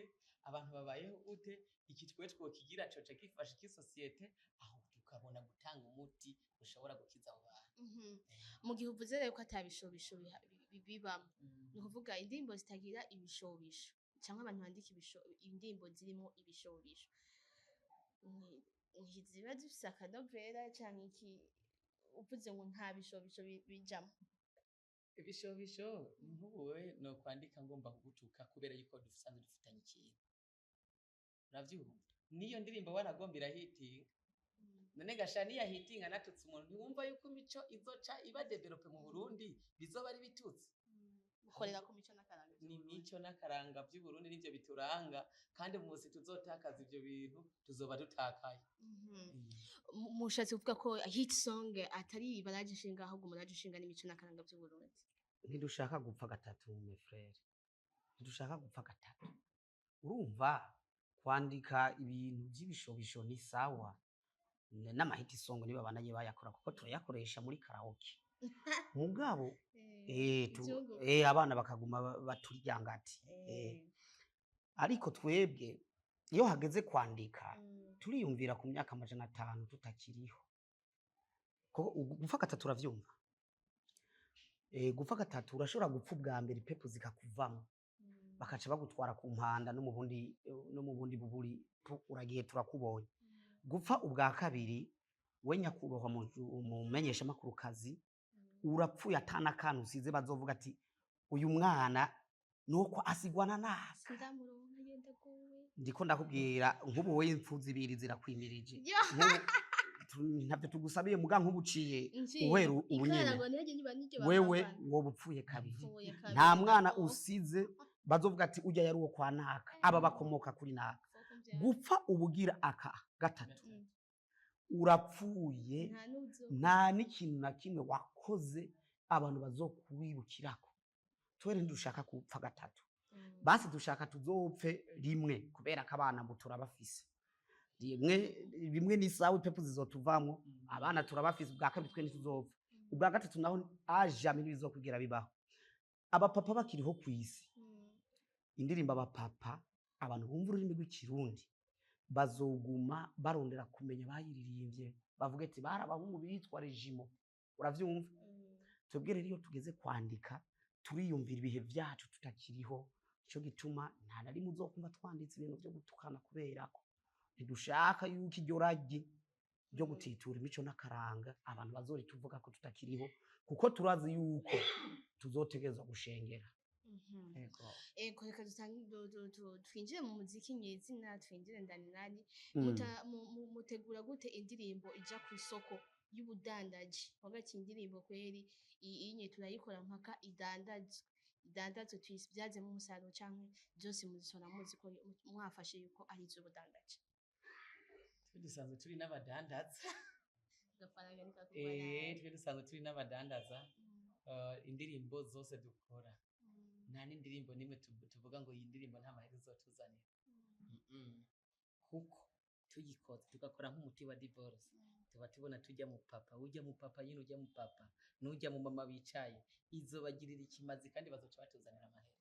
abantu babayeho gute, iki twe twokigira coca gifasha iki sosiyete, aho tukabona gutanga umuti ushobora gukiza abo bantu.
Mu gihe uvuze rero ko ata bishobisho bibamo, ni ukuvuga indirimbo zitagira ibishobisho cyangwa abantu bandika indirimbo zirimo ibishobisho ntiziba zifise akanovera canke iki? Uvuze ngo nta bishobisho bijamwo.
Ibishobisho, nk'ubu wewe no kwandika ngomba kugutuka kubera yuko dusanzwe dufitanye ikintu, uravyumva? Niyo ndirimbo wanagomba irahitinga. None gasha niyahitinga natutse umuntu, ntiwumva yuko imico izoca iba développé mu Burundi, bizoba ari bitutsi?
Gukorera ku mico n'akaranga.
Ni imico n'akaranga vy'Uburundi, nivyo bituranga, kandi mu musi tuzotakaza ivyo bintu tuzoba dutakaye.
Mushatse kuvuga ko hit song atari ibaraje ishinga, ahubwo umuraje ishinga n'imico n'akaranga vy'Uburundi?
Ntidushaka gupfa gatatu, mes frères, ntidushaka gupfa gatatu. Urumva, kwandika ibintu vy'ibishobisho ni sawa, n'ama hit song niba banaye bayakora, kuko turayakoresha muri karaoke, mugabo
Ivyunguka.
Abana bakaguma baturyangati. Ariko twebwe iyo hageze kwandika, turiyumvira ku myaka 500 tutakiriho, kuko gupfa gatatu, uravyumva, gupfa gatatu, urashobora gupfa ubwa mbere ipepu zikakuvamo, bakaca bagutwara ku mpanda no mu bundi buburi, uragiye, turakubonye. Gupfa ubwa kabiri. We nyakubahwa umumenyeshamakuru kazi, urapfuye atana kantu usize bazovuga ati uyu mwana nuko asigwana naka.
Sindamuronka, yenda gowe.
Ndiko ndakubwira, nk'ubu we impfu zibiri zirakwimirije.
Yo.
Nk'ubu ntabyo tugusabiye, muga nk'ubu uciye
Njiye.
uhera ubu
Ikara
nyene
ngo ntihagire niba niryo
wewe
bavana.
woba upfuye kabiri.
Upfuye kabiri,
Nta mwana
ndagowe.
usize bazovuga ati ujya yari uwo kwa naka, aba bakomoka kuri naka.
Soko mvyara.
Gupfa ubugira aka gatatu, urapfuye.
Nta n'uzo.
Nta n'ikintu na kimwe wakoze abantu bazokwibukirako. Twere ntidushaka gupfa gatatu. Basi dushaka tuzopfe rimwe, kubera ko abana ngo turabafise. Rimwe rimwe ni sawa, ipepu zizotuvamwo, abana turabafise. Ubwa kabiri twe ntituzopfa. Ubwa gatatu naho ajame ntibizokwigira bibaho, abapapa bakiriho ku isi. Indirimbo abapapa, abantu bumva ururimi rw'Ikirundi bazoguma barondera kumenya bayiririmbye, bavuga ati bari abahungu bitwa Regimo, uravyumva? Twebwe rero iyo tugeze kwandika turiyumvira ibihe vyacu tutakiriho. Nico gituma nta na rimwe uzokumva twanditse ibintu vyo gutukana, kubera ko ntidushaka yuko iryo ragi ryo gutitura imico n'akaranga abantu bazorituvuga ko tutakiriho, kuko turazi yuko tuzotegerezwa gushengera. Ego.
Ego, reka twinjire mu muziki nyezina, twinjire ndani nani. Mutegura gute indirimbo ija ku isoko y'ubudandaji? Wagati indirimbo kweri iyi nye turayikora mpaka idandazwe, idandazwe tuyibyazemo umusaruro, canke byose muzisora muzi ko mwafashe yuko ari iz'ubudandaji?
Twe dusanzwe turi n'abadandaza.
Agafaranga nikakugwa nabi.
Twe dusanzwe turi n'abadandaza. Indirimbo zose dukora, nta n'indirimbo nimwe tuvuga ngo iyi ndirimbo nta mahera izotuzanira. Kuko tuyikoze tugakora nk'umuti wa divorce, tuba tubona tujya mu papa, ujya mu papa nyine, ujya mu papa n'ujya mu mama bicaye, izobagirira ikimazi kandi bazoca batuzanira amahera.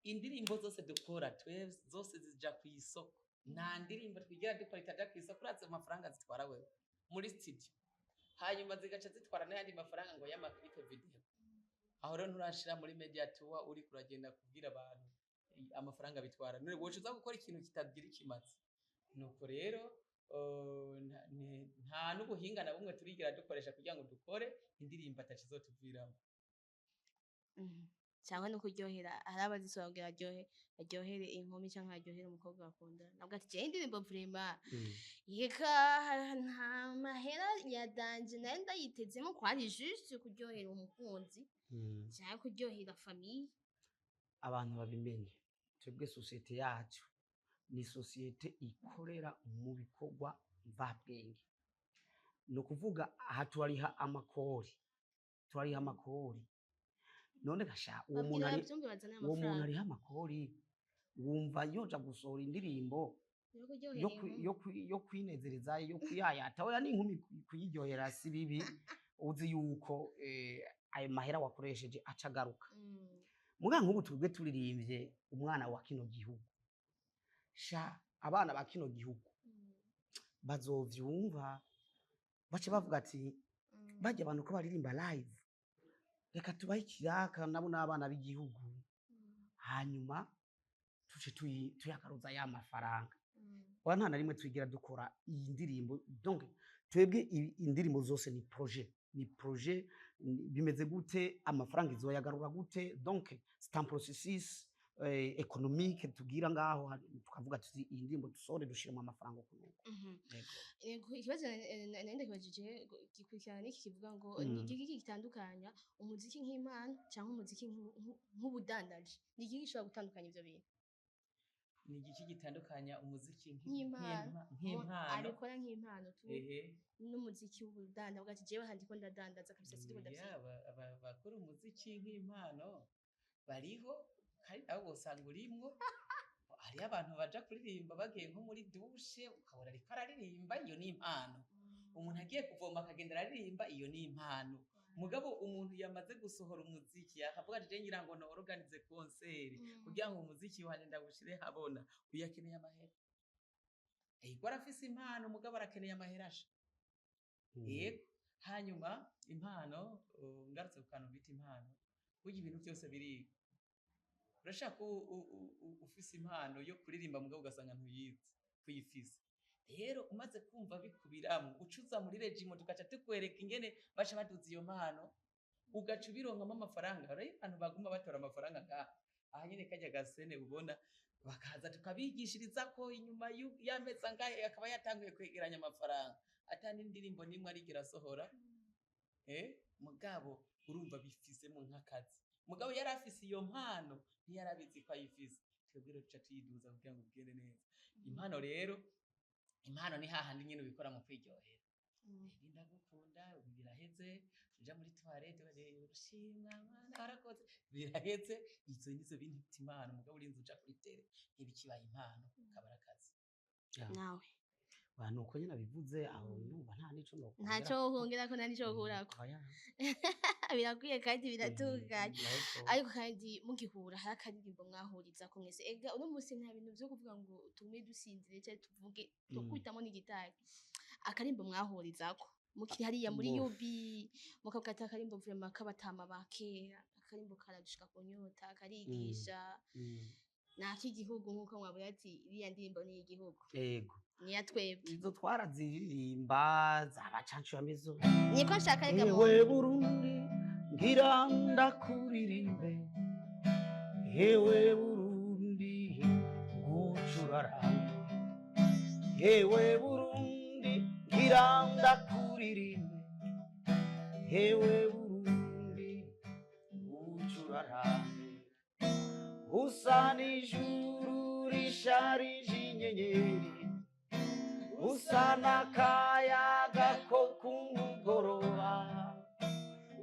Indirimbo zose dukora twe zose zija ku isoko. Nta ndirimbo twigera dukora itaja ku isoko. Urazi amafaranga zitwara wewe muri studio, hanyuma zigaca zitwara n'ayandi mafaranga ngo y'ama clip vidéo. Aho rero nturashira muri media tour, uri kuragenda kubwira abantu amafaranga bitwara. None woca uza gukora ikintu kitagira ikimazi? Nuko rero nta n'ubuhinga na bumwe turigera dukoresha kugira ngo dukore indirimbo atakizotuviramo.
Cyangwa no kuryohera, hari abazisohora kugira aryohe, aryohere inkumi cyangwa aryohere umukobwa bakunda, nabwo ati jewe indirimbo vraiment yeka nta mahera ya danger nayo ndayitezemo, ko ari juste kuryohera umukunzi cyangwa kuryohera famille.
Abantu babimenye, twebwe sosiyete yacu ni sosiyete ikorera mu bikorwa mvabwenge. Ni ukuvuga aha turariha amakori, turariha amakori. None gasha uwo muntu
Babwira
ari
bavyumve bazane
uwo muntu
amafaranga.
Ariha amakori, wumva yoja gusohora indirimbo
yo kuryohera inkumi?
Yo kwinezereza, yo kwiyayata? Oya, n'inkumi kuyiryohera si bibi, uzi yuko ayo mahera wakoresheje aca agaruka. Muga nk'ubu twebwe turirimbye umwana wa kino gihugu, sha abana ba kino gihugu bazovyumva bace bavuga ati barya abantu ko baririmba live, reka tubahe ikiraka, nabo n'abana b'igihugu. Hanyuma tuce tuyagaruza ya mafaranga. Oya, nta na rimwe twigira dukora iyi ndirimbo. Donc twebwe indirimbo zose ni projet, ni projet. Bimeze gute, amafaranga izoyagarura gute? Donc c'est un processus économique tugira ngaho, tukavuga tuti iyi ndirimbo dusore dushiremo amafaranga uku n'uku. Yego.
Yego, ikibazo nari ndakibajije gikurikirana n'iki kivuga ngo ni igiki gitandukanya umuziki nk'impano cyangwa umuziki nk'ubudandaji? Ni igiki gishobora gutandukanya ivyo bintu?
Ni igiki gitandukanya umuziki
Nk'impano.
Nk'impano?
Abikora nk'impano tu n'umuziki w'ubudandaji, avuga ati jewe handiko ndadandaza kabisa, sindiko ndavyiga.
Abakora umuziki nk'impano bariho, kandi nawe wosanga urimwo. Hariho abantu baja kuririmba bagiye nko muri douche, ukabona ariko araririmba, iyo ni impano. Umuntu agiye kuvoma akagenda araririmba, iyo ni impano. Mugabo umuntu yamaze gusohora umuziki akavuga ati je ngira ngo norganize concert kugira ngo umuziki wanje ndawushire habona, uyu akeneye amahera. Ego, arafise impano, mugabo arakeneye amahera asha. Yego. Hanyuma impano, ngarutse ku kantu bita impano, burya ibintu byose biriga. Urashaka ufise impano yo kuririmba, mugabo ugasanga ntuyizi kuyifise. Rero umaze kumva bikubiramwo, ucuza muri regimo, tugaca tukwereka ingene baca baduza iyo mpano, ugaca ubironkamo amafaranga. Rero abantu baguma batora amafaranga ngaha aha nyene, karya gasene ubona, bakaza tukabigishiriza ko inyuma y'amezi angahe akaba yatanguye kwegeranya amafaranga, ata n'indirimbo n'imwe arigera asohora. Mugabo urumva bifisemo nk'akazi, mugabo yari afise iyo mpano, ntiyarabizi ko ayifise. Twebwe rero tuca tuyiduza kugira ngo bigende neza. Impano rero, impano ni hahandi nyene ubikora mu kwiryohera. Ndagukunda, biraheze, uja muri toilette ushimwa Mana warakoze, biraheze. Izo nizo bintu bita impano. Mugabo urinze uja kuri tele, ntibikibaye impano, kaba ari akazi.
Nawe.
Ba, nuko nyine abivuze aho, ndumva nta nico nokongera.
Ntaco wongera ko, nta nico wokurako.
Oya.
Birakwiye kandi biratunganye.
Yego.
Ariko kandi mugihura, hari akaririmbo mwahuriza ko mwese. Ega uno munsi nta bintu vyo kuvuga ngo tugume dusinzire canke tuvuge tukubitamo n'igitari. Akarimbo mwahurizako mukiri hariya muri
Bof.
UB, mukavuga ati akarimbo vraiment k'abatama ba kera, akarimbo karadushika ku nyota, karigisha, ni ak'igihugu, nk'uko mwavuga ati iriya ndirimbo ni iy'igihugu,
Yego.
ni iya twebwe.
Izo twaraziririmba zaba cancu ya mizo.
Niko nshaka rega.
Ewe Burundi, ngira ndakuririmbe, ewe Burundi ngucurarange, ewe Burundi ngira ndakuririmbe, ewe Burundi ngucurarange, usa n'ijuru risharije inyenyeri, usa n'akayaga ko ku mugoroba,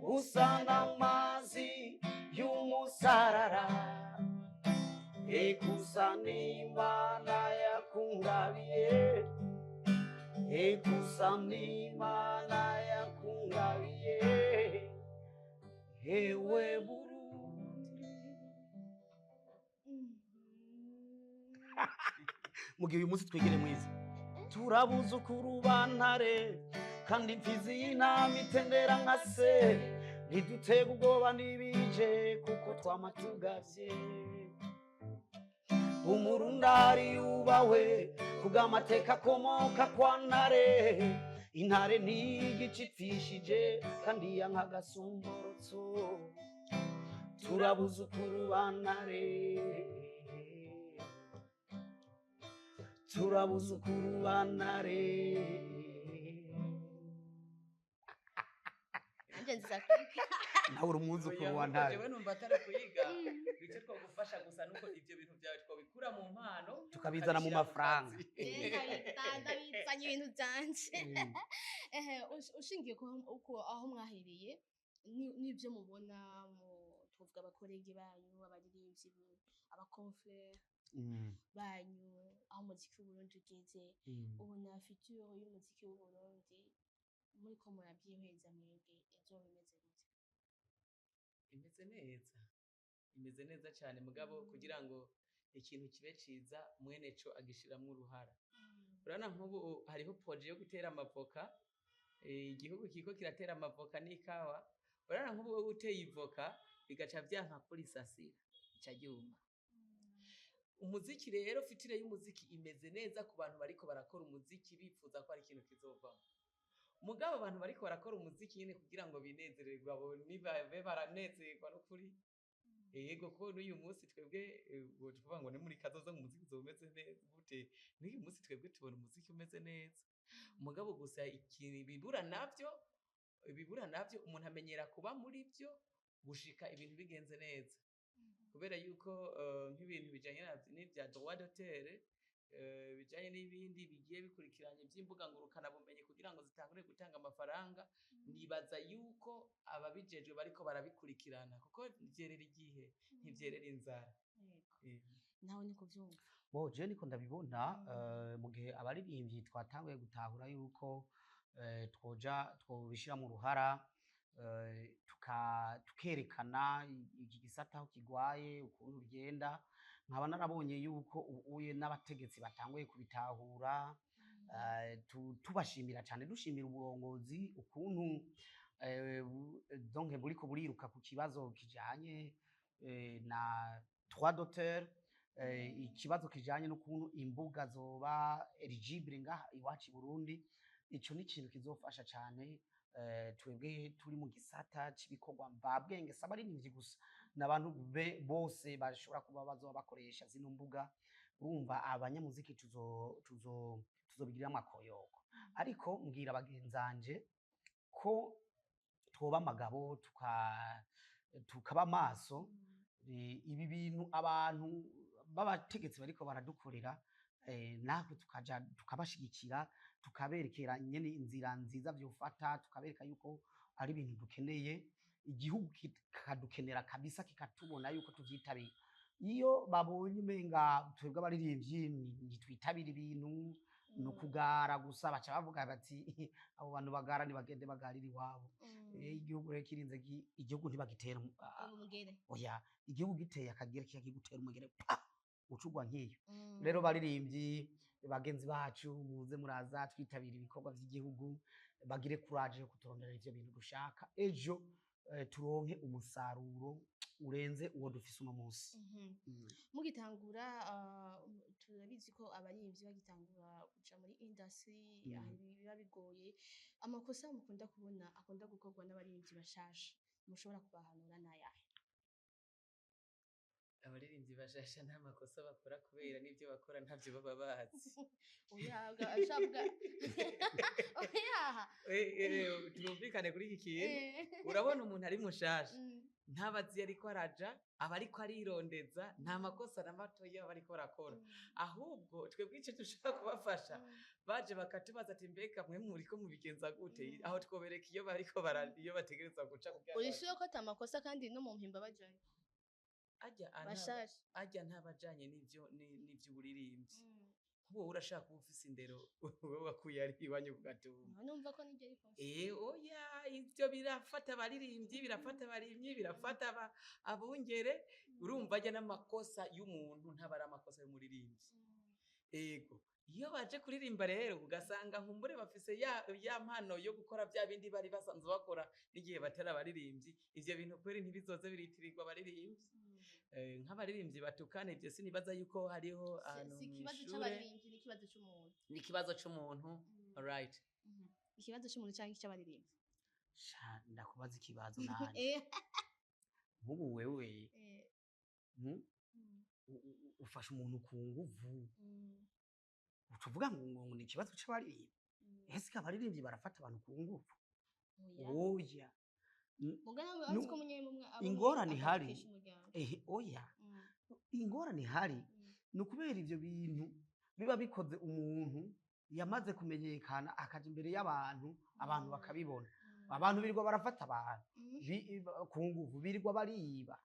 usa n'amazi y'umusarara, eka usa n'Imana yakungabiye, eka usa n'Imana yakungabiye, ewe Burundi. Mu gihe uyu munsi twigire mwiza, turabuzukuru ba Ntare, kandi imfizi y'intama itendera nka se. Ntidutega ubwoba n'ibije, kuko twama tugavye. Umurundari yubahwe kubw'amateka akomoka kwa Ntare. Intare ntigica ipfishije, kandi yanka agasumborotso. Turabuzukuru ba Ntare, turabuzukuru ba Ntare.
Nanje nziza kwiga.
Nawe uri umwuzukuru wa Ntare.
Jewe numva atari kuyiga. Icyo twagufasha gusa nuko ivyo bintu byawe twabikura mu mpano,
tukabizana mu
tukabishyira
mafaranga.
Kazi.
Ndabizanye ibintu byanje. Ehe, ushingiye ku aho mwahereye n'ibyo mubona mu, tuvuga aba collègues banyu, abaririmbyi, aba confrères banyu, aho umuziki w'Uburundi ugeze, ubona future y'umuziki w'Uburundi, muriko murabyihweza mwebwe, ejo bimeze gute?
Imeze neza, imeze neza cyane. Mugabo kugira ngo ikintu kibe ciza, mwene co agishiramwo uruhara. Urabona nk'ubu hariho projet yo gutera amavoka, igihugu kiriko kiratera amavoka n'ikawa. Urabona nk'ubu wowe uteye ivoka bigaca vyanka ko risasira, ica ryuma. Umuziki rero, future y'umuziki imeze neza ku bantu bariko barakora umuziki bifuza ko hari ikintu kizovamo. Mugabo abantu bariko barakora umuziki nyene kugira ngo binezererwe, abo nibabe baranezerwa n'ukuri. Yego, ko n'uyu munsi twebwe, tuvuga ngo ni muri kazoza ngo umuziki uzoba umeze neza gute? N'uyu munsi twebwe tubona umuziki umeze neza, mugabo gusa ikintu ibibura navyo umuntu amenyera kuba muri byo gushika ibintu bigenze neza, kubera yuko nk'ibintu bijanye n'ivya droit d'auteur, bijanye n'ibindi bigiye bikurikiranye by'imbuga ngurukanabumenyi kugira ngo zitangure gutanga amafaranga, nibaza yuko ababijejwe bariko barabikurikirana, kuko vyerera igihe, ntivyerera inzara.
Nawe niko vyumva?
Bo, je niko ndabibona. Mu gihe abaririmbyi twatanguye gutahura yuko twoja twobishira mu ruhara, tukerekana iki gisata aho kigwaye, ukuntu bigenda, nkaba narabonye yuko ubuye n'abategetsi batanguye kubitahura. Tubashimira cyane, dushimira uburongozi ukuntu donc buriko buriruka ku kibazo kijanye na droit d'auteur. Ikibazo kijanye n'ukuntu imbuga zoba eligible ngaha iwacu i Burundi, ico ni ikintu kizofasha cane. Twebwe turi mu gisata c'ibikorwa mvabwenge, si abaririmbyi gusa, n'abantu bose bashobora kuba bazoba bakoresha zino mbuga. Urumva abanyamuziki tuzobigiriramwo akoyoko, ariko mbwira bagenzanje ko twoba amagabo, tukaba maso. Ibi bintu abantu b'abategetsi bariko baradukorera, natwe tukaja tukabashigikira, tukaberekera nyene inzira nziza vyofata, tukabereka yuko ari ibintu dukeneye, igihugu kikadukenera kabisa, kikatubona yuko tuvyitabira. Iyo babonye umenga twebwe abaririmbyi ntitwitabira ibintu, ni ukugara gusa, baca bavuga bati abo bantu bagara nibagende bagarire iwabo. Igihugu rero kirinze igihugu ntibagitera
Umugere.
Oya, igihugu giteye akagera kikagutera umugere pa ucugwa nk'iyo. Rero baririmbyi bagenzi bacu, muze muraza twitabira ibikorwa vy'igihugu, bagire courage yo kuturonderera ivyo bintu dushaka, ejo turonke umusaruro urenze uwo dufise uno munsi.
Mugitangura, turabizi ko abaririmbyi bagitangura kuja muri industry hari biba bigoye. Amakosa mukunda kubona akunda gukorwa n'abaririmbyi bashasha mushobora kubahanura n'ayahe?
Abaririmbyi bashasha nta makosa bakora, kubera n'ibyo bakora ntabyo baba bazi.
Oya, ashavuga oya.
Twumvikane kuri iki kintu. Urabona umuntu ari mushasha, ntabazi ariko araja, aba ariko arirondeza, nta makosa na matoya aba ariko arakora. Ahubwo twebwe icyo dushobora kubafasha, baje bakatubaza ati mbega mwe muriko mubigenza gute? Aho twobereka iyo bariko bara iyo bategerezwa guca kugira ngo
Urishuye ko ata makosa, kandi no mu mpimba bajayo
ajya
bashasha.
Ajya ntabajanye n'ivyo n'ivy'uburirimbyi. Nk'ubu urashaka kuba ufise indero wowe wakuye ari iwanyu ku gatumba.
Numva ko nibyo ariko.
Oya, ivyo birafata abaririmbyi, birafata abarimyi, birafata abungere. Urumva ajya n'amakosa y'umuntu ntaba ari amakosa y'umuririmbyi. Ego, iyo baje kuririmba rero ugasanga nkumbure bafise ya mpano yo gukora bya bindi bari basanzwe bakora n'igihe batari abaririmbyi, ivyo bintu kweri ntibizoze biritirirwa abaririmbyi. Nk'abaririmbyi batukana, ivyo sinibaza yuko hariho ahantu
Si ikibazo
mw'ishure.
c'abaririmbyi, ni ikibazo c'umuntu.
Ni ikibazo c'umuntu, alright.
Ikibazo c'umuntu canke ic'abaririmbyi?
Sha, ndakubaza ikibazo nanje. Nk'ubu wewe, ufashe umuntu ku nguvu, ucuvuga ngo ni ikibazo c'abaririmbyi? Ese abaririmbyi barafata abantu ku nguvu?
Oya.
Oya.
Mugana azi ko munyemwe abo
Ingorane ihari.
akabikesha umuryango.
Ehe, oya, ingorane ihari ni ukubera ivyo bintu biba bikoze umuntu yamaze kumenyekana, akaja imbere y'abantu, abantu bakabibona. Abantu birirwa barafata abantu ku nguvu, birirwa bariba,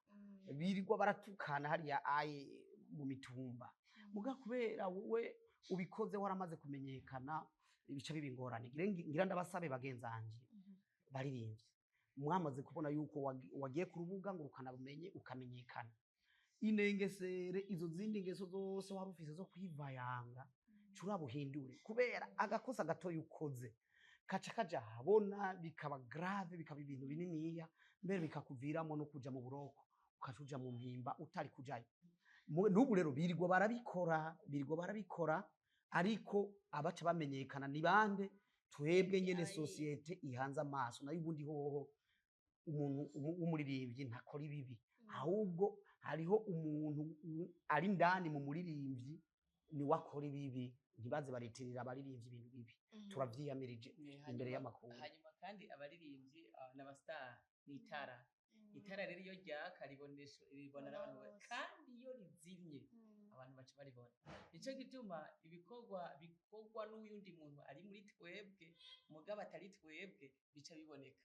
birirwa baratukana hariya aye mu mitumba. Muga kubera wowe ubikoze waramaze kumenyekana, ibica biba ingorane. Ngira ndabasabe bagenzanje baririmbyi, mwamaze kubona yuko wagiye ku rubuga ngo ukanabumenye ukamenyekana, inengesere izo zindi ngeso zose wari ufise zo kwivayanga curabuhindure, kubera agakosa gatoya ukoze kaca kaja ahabona, bikaba grave, bikaba ibintu bininiya, mbere bikakuviramo no kuja mu buroko, ukaca uja mu mpimba utari kujayo. N'ubu rero birirwa barabikora, birirwa barabikora, ariko abaca bamenyekana ni bande? Twebwe nyene,
Abaririmbyi.
Sosiyete ihanze amaso. Nayo ubundi hoho umuntu w'umuririmbyi ntakora ibibi, ahubwo hariho umuntu ari indani mu muririmbyi niwe akora ibibi. Ntibaze baritirira abaririmbyi ibintu bibi. Turavyiyamirije imbere y'amakuru.
Hanyuma kandi abaririmbyi n'abastar ni itara. Itara rero iyo ryaka ribonesha, ribona n'abantu
Bose.
Kandi iyo rizimye abantu baca baribona. Nico gituma ibikorwa bikorwa n'uyundi muntu ari muri twebwe mugabo atari twebwe bica biboneka.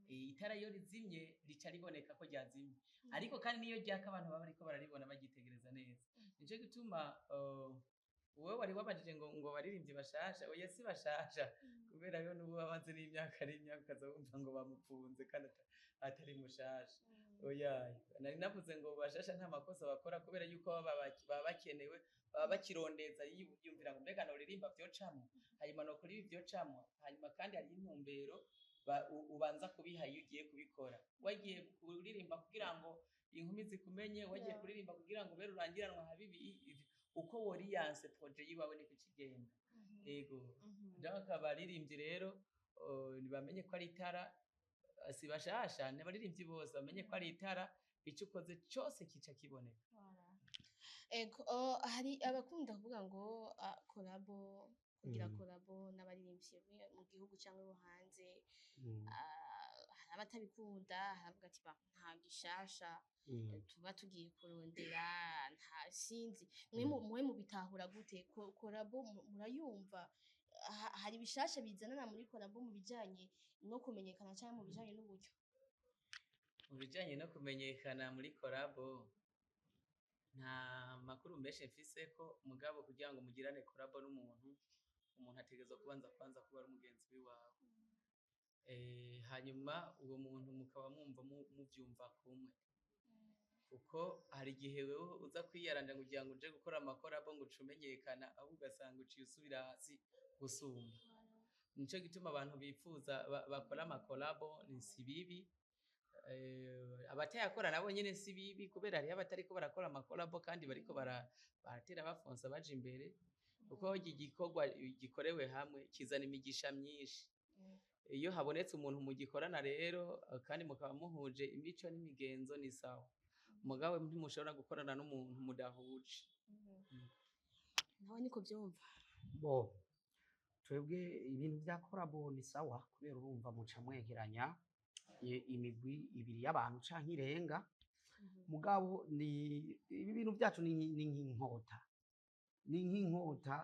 Itara iyo rizimye rica riboneka ko ryazimye, ariko kandi niyo ryaka abantu baba bariko bararibona bagitegereza neza. Nico gituma wowe wari wabajije ngo baririmbyi bashasha, oya, si bashasha, kubera yo n'ubu bamaze n'imyaka n'imyaka ukaza wumva ngo bamupfunze kandi atari mushasha. Oya, nari navuze ngo bashasha nta makosa bakora, kubera yuko baba bakenewe, baba bakirondeza, yiyumvira ngo mbega noririmba vyocamwo, hanyuma nokora ibi vyocamwo. Hanyuma kandi hariho intumbero ubanza kubiha iyo ugiye kubikora, wagiye kuririmba kugira ngo inkumi zikumenye, wagiye kuririmba kugira ngo ube rurangiranwa habibi, uko woriyanse projet yiwawe niko ikigenda. Ego. Donc abaririmbyi rero ntibamenye ko ari itara, si bashasha, n'abaririmbyi bose bamenye ko ari itara, ico ukoze cose kica kiboneka.
Voilà. Ego, hari abakunda kuvuga ngo collabo, kugira collabo n'abaririmbyi mu gihugu cyangwa bo hanze, hari abatabikunda, haravuga ati ba nta gishasha tuba tugiye kurondera, nta sinzi mwe mwe mubitahura gute? Collabo murayumva? Hari bishasha bizanana muri collabo mu bijanye no kumenyekana cyangwa mu bijanye n'uburyo?
Mu bijanye no kumenyekana muri collabo, nta makuru menshi mfise ko, mugabo kugira ngo mugirane collabo n'umuntu, umuntu ategerezwa kubanza kwanza kuba ari umugenzi wiwawe, hanyuma uwo muntu mukaba mwumva muvyumva kumwe, kuko hari igihe wewe uza kwiyaranja ngo ugira ngo uje gukora ama collabo ngo uce umenyekana, ahubwo ugasanga uciye usubira hasi gusumba. Nico gituma abantu bifuza bakora ama collabo ni si bibi, abatayakora nabo nyene si bibi, kubera hariho abatariko barakora ama collabo kandi bariko baratera bafonsa baja imbere, kuko iki gikorwa gikorewe hamwe kizana imigisha myinshi. Iyo habonetse umuntu mugikorana rero, kandi mukaba muhuje imico n'imigenzo, ni sawa, mugabo ntimushobora gukorana n'umuntu mudahuje.
Nawe niko byumva?
Bo twebwe ibintu bya collabo ni sawa, kubera urumva muca mwegeranya imigwi ibiri y'abantu canke irenga. Mugabo ni ibi bintu byacu ni nk'inkota, ni nk'inkota.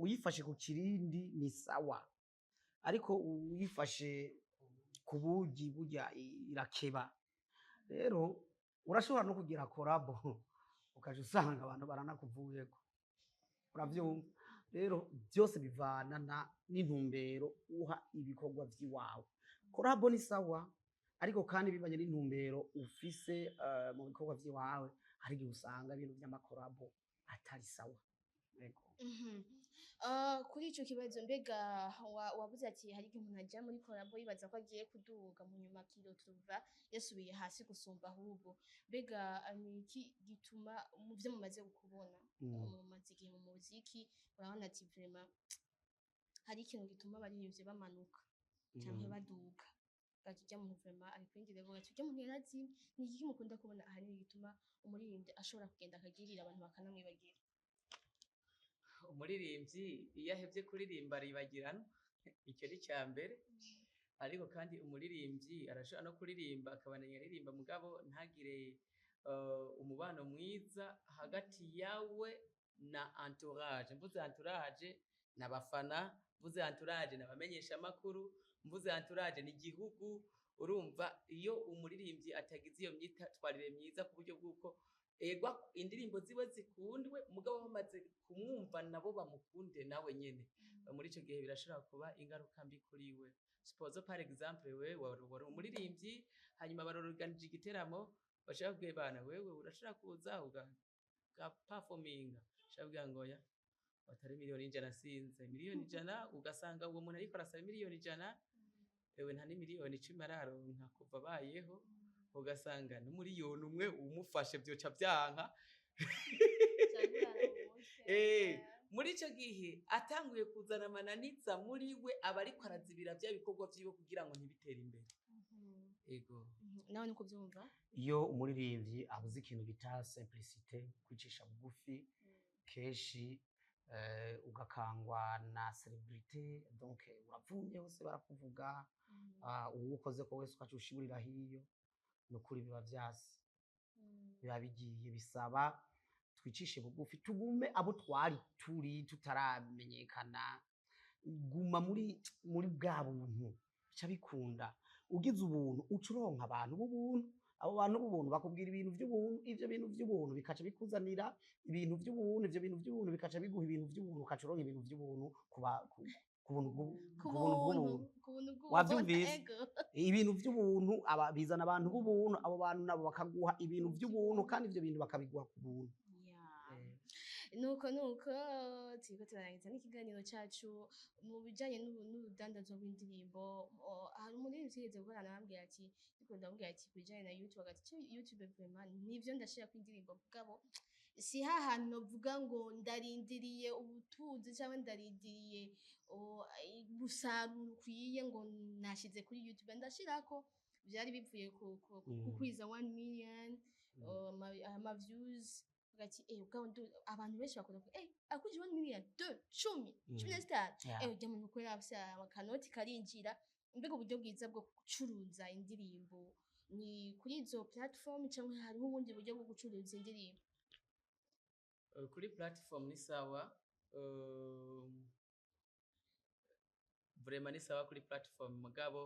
Uyifashe ku kirindi ni sawa, ariko uyifashe ku bugi burya irakeba. Rero urashobora no kugira collabo ukaja usanga abantu baranakuvuyeko, uravyumva? Rero byose bivana na n'intumbero uha ibikorwa vy'iwawe. Collabo ni sawa, ariko kandi bivanye n'intumbero ufise mu bikorwa vy'iwawe, hari igihe usanga ibintu vy'ama collabo atari sawa. Yego.
Kuri ico kibazo, mbega wabuze ati hari igihe umuntu ajya muri collabo yibaza ko agiye kuduga, mu nyuma akiroturuva yasubiye hasi gusumba ahubwo. Mbega ni iki gituma, mu vyo mumaze kubona, mumaze igihe mu muziki, urabona ati vraiment hari ikintu gituma abaririmbyi bamanuka canke baduga, gati ujya muntu vraiment ari kwindi level, gati ujya muntu yarazi? Ni iki mukunda kubona ahanini gituma umuririmbyi ashobora kugenda akagirira abantu bakanamwibagira?
Umuririmbyi iyo ahevye kuririmba aribagirana, icyo ni icya mbere. Ariko kandi umuririmbyi arashobora no kuririmba akabandanya aririmba, mugabo ntagire umubano mwiza hagati yawe na entourage. Mvuze entourage n'abafana, mvuze entourage n'abamenyesha amakuru, mvuze entourage ni igihugu. Urumva, iyo umuririmbyi atagize iyo myitwarire myiza ku buryo bw'uko egwa indirimbo ziwe zikundwe, mugabo bamaze kumwumva nabo bamukunde nawe nyene, muri ico gihe birashobora kuba ingaruka mbi kuri we. Suppose par exemple we wari umuririmbyi, hanyuma baroroganije igiteramo, bashaka kubwira bana wewe urashobora kuza uga performinga, ushaka kugira ngo oya, atari 100 000 000, sinze 100 000 000. Ugasanga uwo muntu ariko arasaba 100 000 000, ewe nta n'10 000 000 araronka kuva abayeho, ugasanga n'1 000 000 umufashe vyoca vyanka. Muri ico gihe atanguye kuzana amananiza muri we, aba ariko arazibira vya bikorwa vyiwe kugira ngo ntibitere imbere. Ego.
Nawe niko byumva?
Iyo umuririmbyi abuze ikintu bita simplicité, kwicisha bugufi, kenshi ugakangwa na célébrité, donc uravumye hose barakuvuga, uwo ukoze ko wese ukaca ushiburira hiyo, ni ukuri biba vyase, biba bigiye. Bisaba twicishe bugufi, tugume abo twari turi tutaramenyekana. Guma muri bwa buntu, bica bikunda. Ugize ubuntu uca uronka abantu b'ubuntu, abo bantu b'ubuntu bakubwira ibintu vy'ubuntu, ivyo bintu vy'ubuntu bikaca bikuzanira ibintu vy'ubuntu, ivyo bintu vy'ubuntu bikaca biguha ibintu vy'ubuntu, ukaca uronka ibintu vy'ubuntu ku buntu
ku
ku buntu
buntu
bw'ubuntu.
Ku buntu bw'ubuntu.
Wavyumvise?
Ego.
Ibintu vy'ubuntu aba bizana abantu b'ubuntu, abo bantu nabo bakaguha ibintu vy'ubuntu, kandi ivyo bintu bakabiguha ku buntu.
Nuko turiko turarangiza n'ikiganiro cacu mu bijanye n'urudandazwa rw'indirimbo. Hari umuririmbyi yigeze gukorana, arambwira ati, ndiko ndamubwira ati ku bijanye na YouTube, agati "Cyo YouTube vraiment nivyo, ndashirako indirimbo, mugabo si hahantu novuga ngo ndarindiriye ubutunzi cyangwa ndarindiriye umusaruro ukwiye ngo nashize kuri YouTube ndashirako." Vyari bivuye ku kukwiza 1 million ama views, ugati ubwabo abantu benshi bakunda akuje 1 million, 2, 10, 15. Ujya muntu kubera afise akanoti karinjira. Mbega uburyo bwiza bwo gucuruza indirimbo ni kuri izo platform, cyangwa hariho ubundi buryo bwo gucuruza indirimbo?
Kuri platform ni sawa, vraiment ni sawa kuri platform, mugabo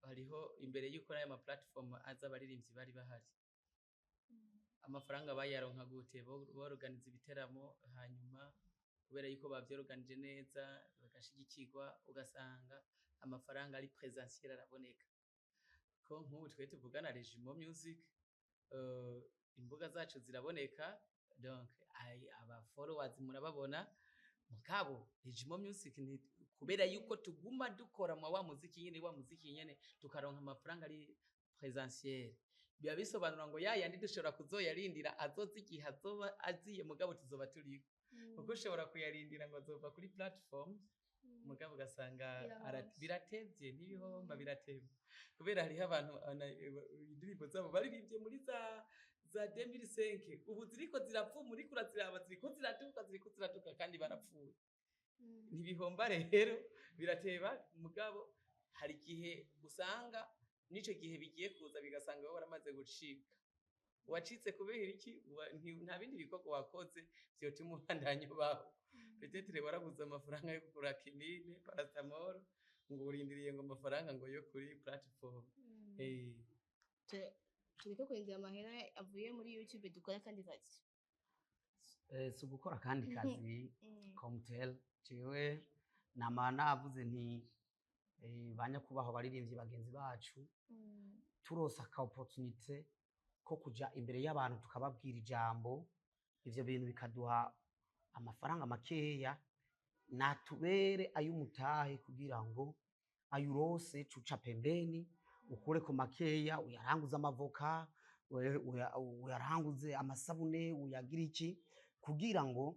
hariho imbere yuko n'ayo ma platform aza, abaririmbyi bari bahari, amafaranga bayaronka gute? Boroganiza ibiteramo, hanyuma kubera yuko bavyorganije neza bagashigikirwa, ugasanga amafaranga ari présentiel araboneka. Ko nk'ubu twe tuvugana Regimo Music, imbuga zacu ziraboneka, donc aba followers murababona, mugabo Regimo Music ni kubera yuko tuguma dukora mu wa muziki nyene, tukaronka amafaranga ari présentiel. Biba bisobanura ngo ya yandi dushobora kuzoyarindira azoza igihe azoba aziye, mugabo tuzoba turiko, kuko ushobora kuyarindira ngo azova kuri platform, mugabo ugasanga
Birahomvye.
Biratevye, ntibihomba, biratevye, kubera hariho abantu indirimbo zabo baririmbye muri za 2005, ubu ziriko zirapfuma, uriko uraziraba ziriko ziraduka kandi barapfuye. Ntibihomba rero, birateba, mugabo hari igihe usanga n'ico gihe bigiye kuza bigasanga wowe waramaze gucika. Wacitse kubera iki? Nta bindi bikorwa wakoze vyotuma ubandanya ubaho. Peut-être warabuze amafaranga yo kugura kinine, paracetamol, ngo urindiriye ngo amafaranga ngo yo kuri platform.
Tureke kurindira amahera avuye muri YouTube, dukora akandi kazi.
Si ugukora akandi kazi. Comtel, jewe nama navuze nti ba nyakubahwa baririmbyi bagenzi bacu, turose aka opportunité ko kuja imbere y'abantu tukababwira ijambo, ivyo bintu bikaduha amafaranga makeya, natubere ay'umutahe, kugira ngo ayurose cuca pembeni, ukureko makeya, uyaranguze amavoka, uyaranguze amasabune, uyagire iki, kugira ngo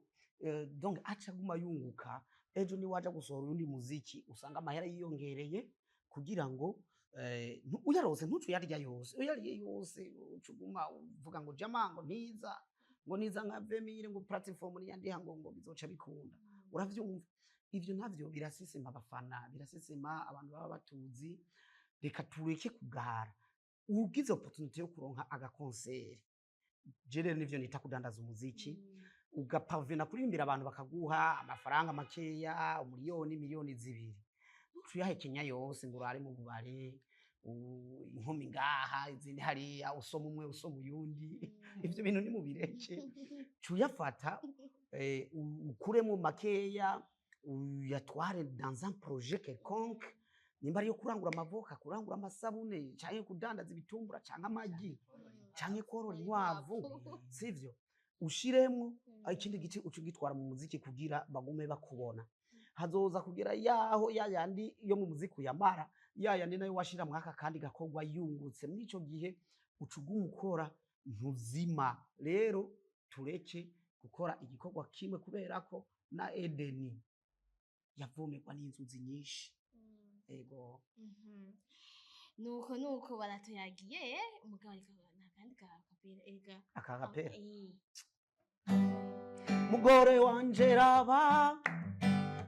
donc aca aguma yunguka. Ejo niwaja gusohora uwundi muziki, usanga amahera yiyongereye, kugira ngo uyarose ntuce uyarya yose. Uyariye yose uca uguma uvuga ngo jama ngo ntiza, ngo niza nka 20 000, ngo platform niyandiha, ngo bizoca bikunda. Uravyumva, ivyo navyo birasesema abafana, birasesema abantu baba batuzi. Reka tureke kugara. Ugize opportunité yo kuronka agakonseri, je rero nivyo nita kudandaza umuziki, ugapavena kuririmbira abantu bakaguha amafaranga makeya, umuriyoni, miliyoni 2, ntuyahekenya yose ngo urare mu bubare, inkumi ngaha, izindi hariya, usoma umwe, usoma uyundi. Ivyo bintu nimubireke. Cuyafata, ukuremo makeya, uyatware dans un projet quelconque, nimba ariyo kurangura amavoka, kurangura amasabune, canke kudandaza ibitumbura, canke amagi, canke korora inkwavu, sivyo? Ushiremwo ikindi giti, uca ugitwara mu muziki kugira bagume bakubona. Hazoza kugera yaho ya yandi yo mu muziki uyamara, ya yandi nayo washira mwaka kandi gakorwa yungutse. Muri ico gihe uca uguma ukora, ntuzima. Rero tureke gukora igikorwa kimwe, kubera ko na Edeni yavomerwa n'inzuzi nyinshi. Ego.
Nuko baratuyagiye, umugabo ariko nta kandi kapera ega.
Aka gapera.
Eh.
Mugore wanje, raba,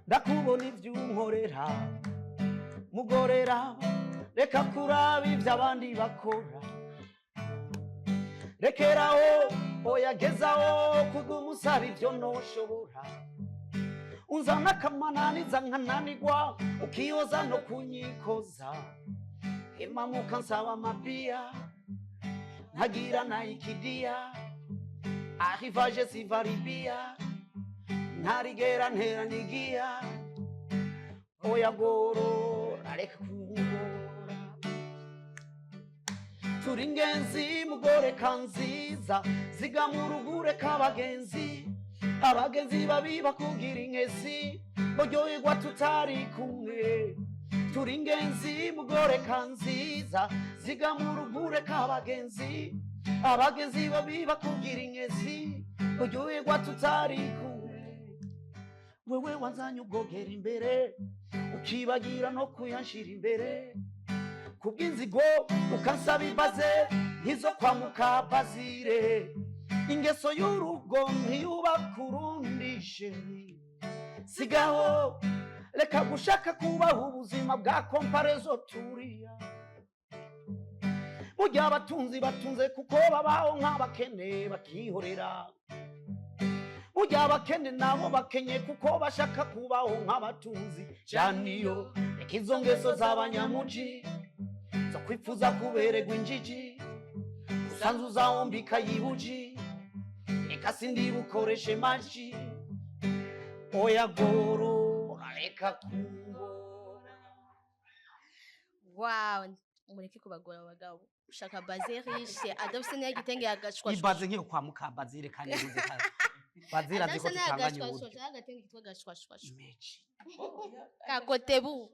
ndakubona ivyo unkorera. Mugore, raba, reka kuraba ivyo abandi bakora. Rekeraho, oya, gezaho kuguma usaba ivyo ntoshobora. Unzana akamananiza nkananigwa, ukiyoza no kunyikoza. Imamuka nsaba amabiya, ntagira na ikidiya. Arrivage siva Libya, ntarigera ntera nigiya. Oya gorora, reka kungora. Turi ingenzi, mugore kanziza, zigama urugure k'abagenzi. Abagenzi babi bakugira inkesi, baryoherwa tutari kumwe. Turi ingenzi, mugore kanziza, zigama urugure k'abagenzi. Abagenzi babi bakugira inkesi, baryoherwa tutari kumwe. Wewe wanzanye ubwogera imbere, ukibagira no kuyanshira imbere. Kubw'inzigo ukansaba ibaze nk'izo kwa mukabazire. Ingeso y'urugo ntiyubaka urundi. Chéri, sigaho, reka gushaka kubaho ubuzima bwa comparaison. Turiya burya abatunzi batunze kuko babaho nk'abakene, bakihorera. Burya abakene nabo bakenye kuko bashaka kubaho nk'abatunzi. Janiyo, reka izo ngeso z'abanyamuji zo kwifuza kubererwa injiji. Usanze uzawombika yibuji, reka sindibukoreshe maji. Oya gorora, reka kungora.
Wow, mureke kubagora abagabo. Ushaka bazin riche, adafise niyo igitenge yagashwashwa.
Ibaze nk'iyo kwa mukabazire, kandi uzi bazire azi ko
Adafise niyo
tutanganya
agashwashwa
uburyo.
Canke agatenge kitwa gashwashwashwa
Mechi.
kakotebu.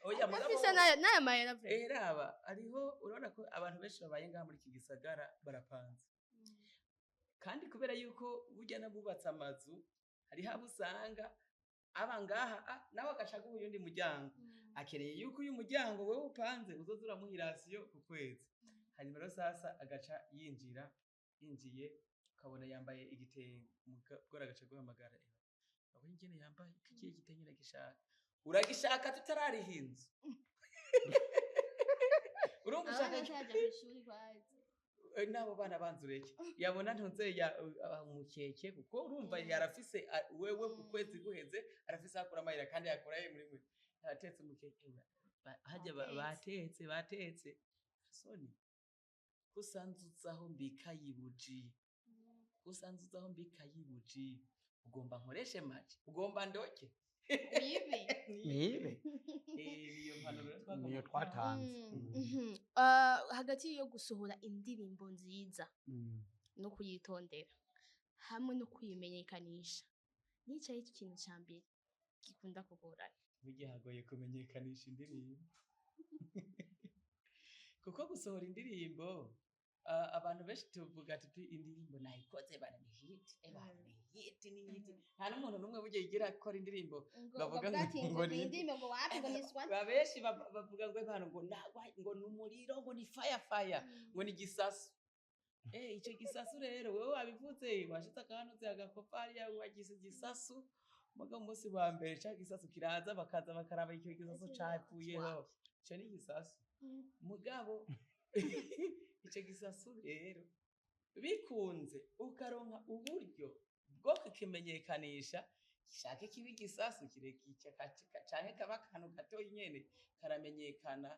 Oya, mugabo
Adafise nayo nayo mahera pe.
Raba, hariho, urabona ko abantu benshi babaye ngaha muri iki gisagara barapanze, kandi kubera yuko burya n'abubatse amazu, hariho abo usanga aba ngaha, nawe agaca aguha uyundi muryango. Akeneye yuko uyu muryango wewe upanze uzoza uramuha i ration ku kwezi. Hanyuma rero sasa agaca yinjira, yinjiye ukabona yambaye igitenge. Umugore agaca aguhamagara: "Abonye ingene yambaye kikiye gitenge, ndagishaka." Uragishaka tutarariha inzu, urumva ushaka.
Abana ntaja kw'ishuri kwazi.
N'abo bana banza ureke yabona ntuze ya umukeke, kuko urumva yarafise, wewe ukwezi guheze arafise akura amahera, kandi yakura he muri mwe atetse umukeke, hajya
Batetse.
Batetse, batetse soni kusanzuzaho mbika yibuji, kusanzuzaho mbika yibuji. Ugomba nkoreshe make, ugomba ndoke.
Wibe.
Nibe.
Niyo mpanuro rero twagomba
Niyo
gutanga.
twatanze.
Ah, hagati yo gusohora indirimbo nziza no kuyitondera hamwe no kuyimenyekanisha, nicaye ikintu ca mbere gikunda kugorana?
Burya hagoye kumenyekanisha indirimbo, kuko gusohora indirimbo, abantu benshi tuvuga tuti: "Indirimbo nayikoze bana, ni hit, bana, ni hit, ni hit." Nta n'umuntu n'umwe burya yigira akora indirimbo bavuga ngo
ngo
ni
indirimbo ngo wapi, ngo ni swat.
Benshi bavuga ngo bana, ngo ngo ni umuriro, ngo ni fire fire, ngo ni gisasu. Icyo gisasu rero wewe wabivuze, washize akantu agakopa hariya, wagize igisasu. Muga umunsi wa mbere ca gisasu kiraza, bakaza bakaraba icyo gisasu cavuyeho. Ico ni igisasu. Mugabo ico gisasu rero bikunze ukaronka uburyo bwo kukimenyekanisha, gishake kiba igisasu kirekire canke kaba akantu gatoyi nyene, karamenyekana.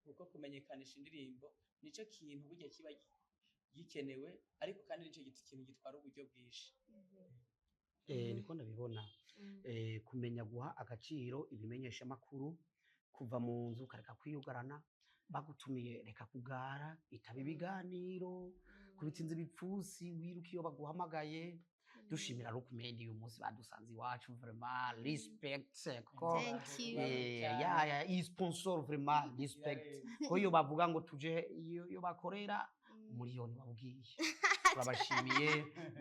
Kuko kumenyekanisha indirimbo nico kintu burya kiba gikenewe, ariko kandi nico kintu gitwara uburyo bwinshi.
Niko ndabibona. Kumenya guha agaciro ibimenyeshamakuru, kuva mu nzu ukareka kwiyugarana, bagutumiye reka kugara, itaba ibiganiro, kubitsinza ibipfusi, wiruka iyo baguhamagaye. Dushimira Rukumendi, uyu munsi badusanze iwacu, vraiment respect, kuko
Thank you.
Ya iyi sponsor, vraiment respect, ko iyo bavuga ngo tuje iyo bakorera, umuriyoni wabwiye. Turabashimiye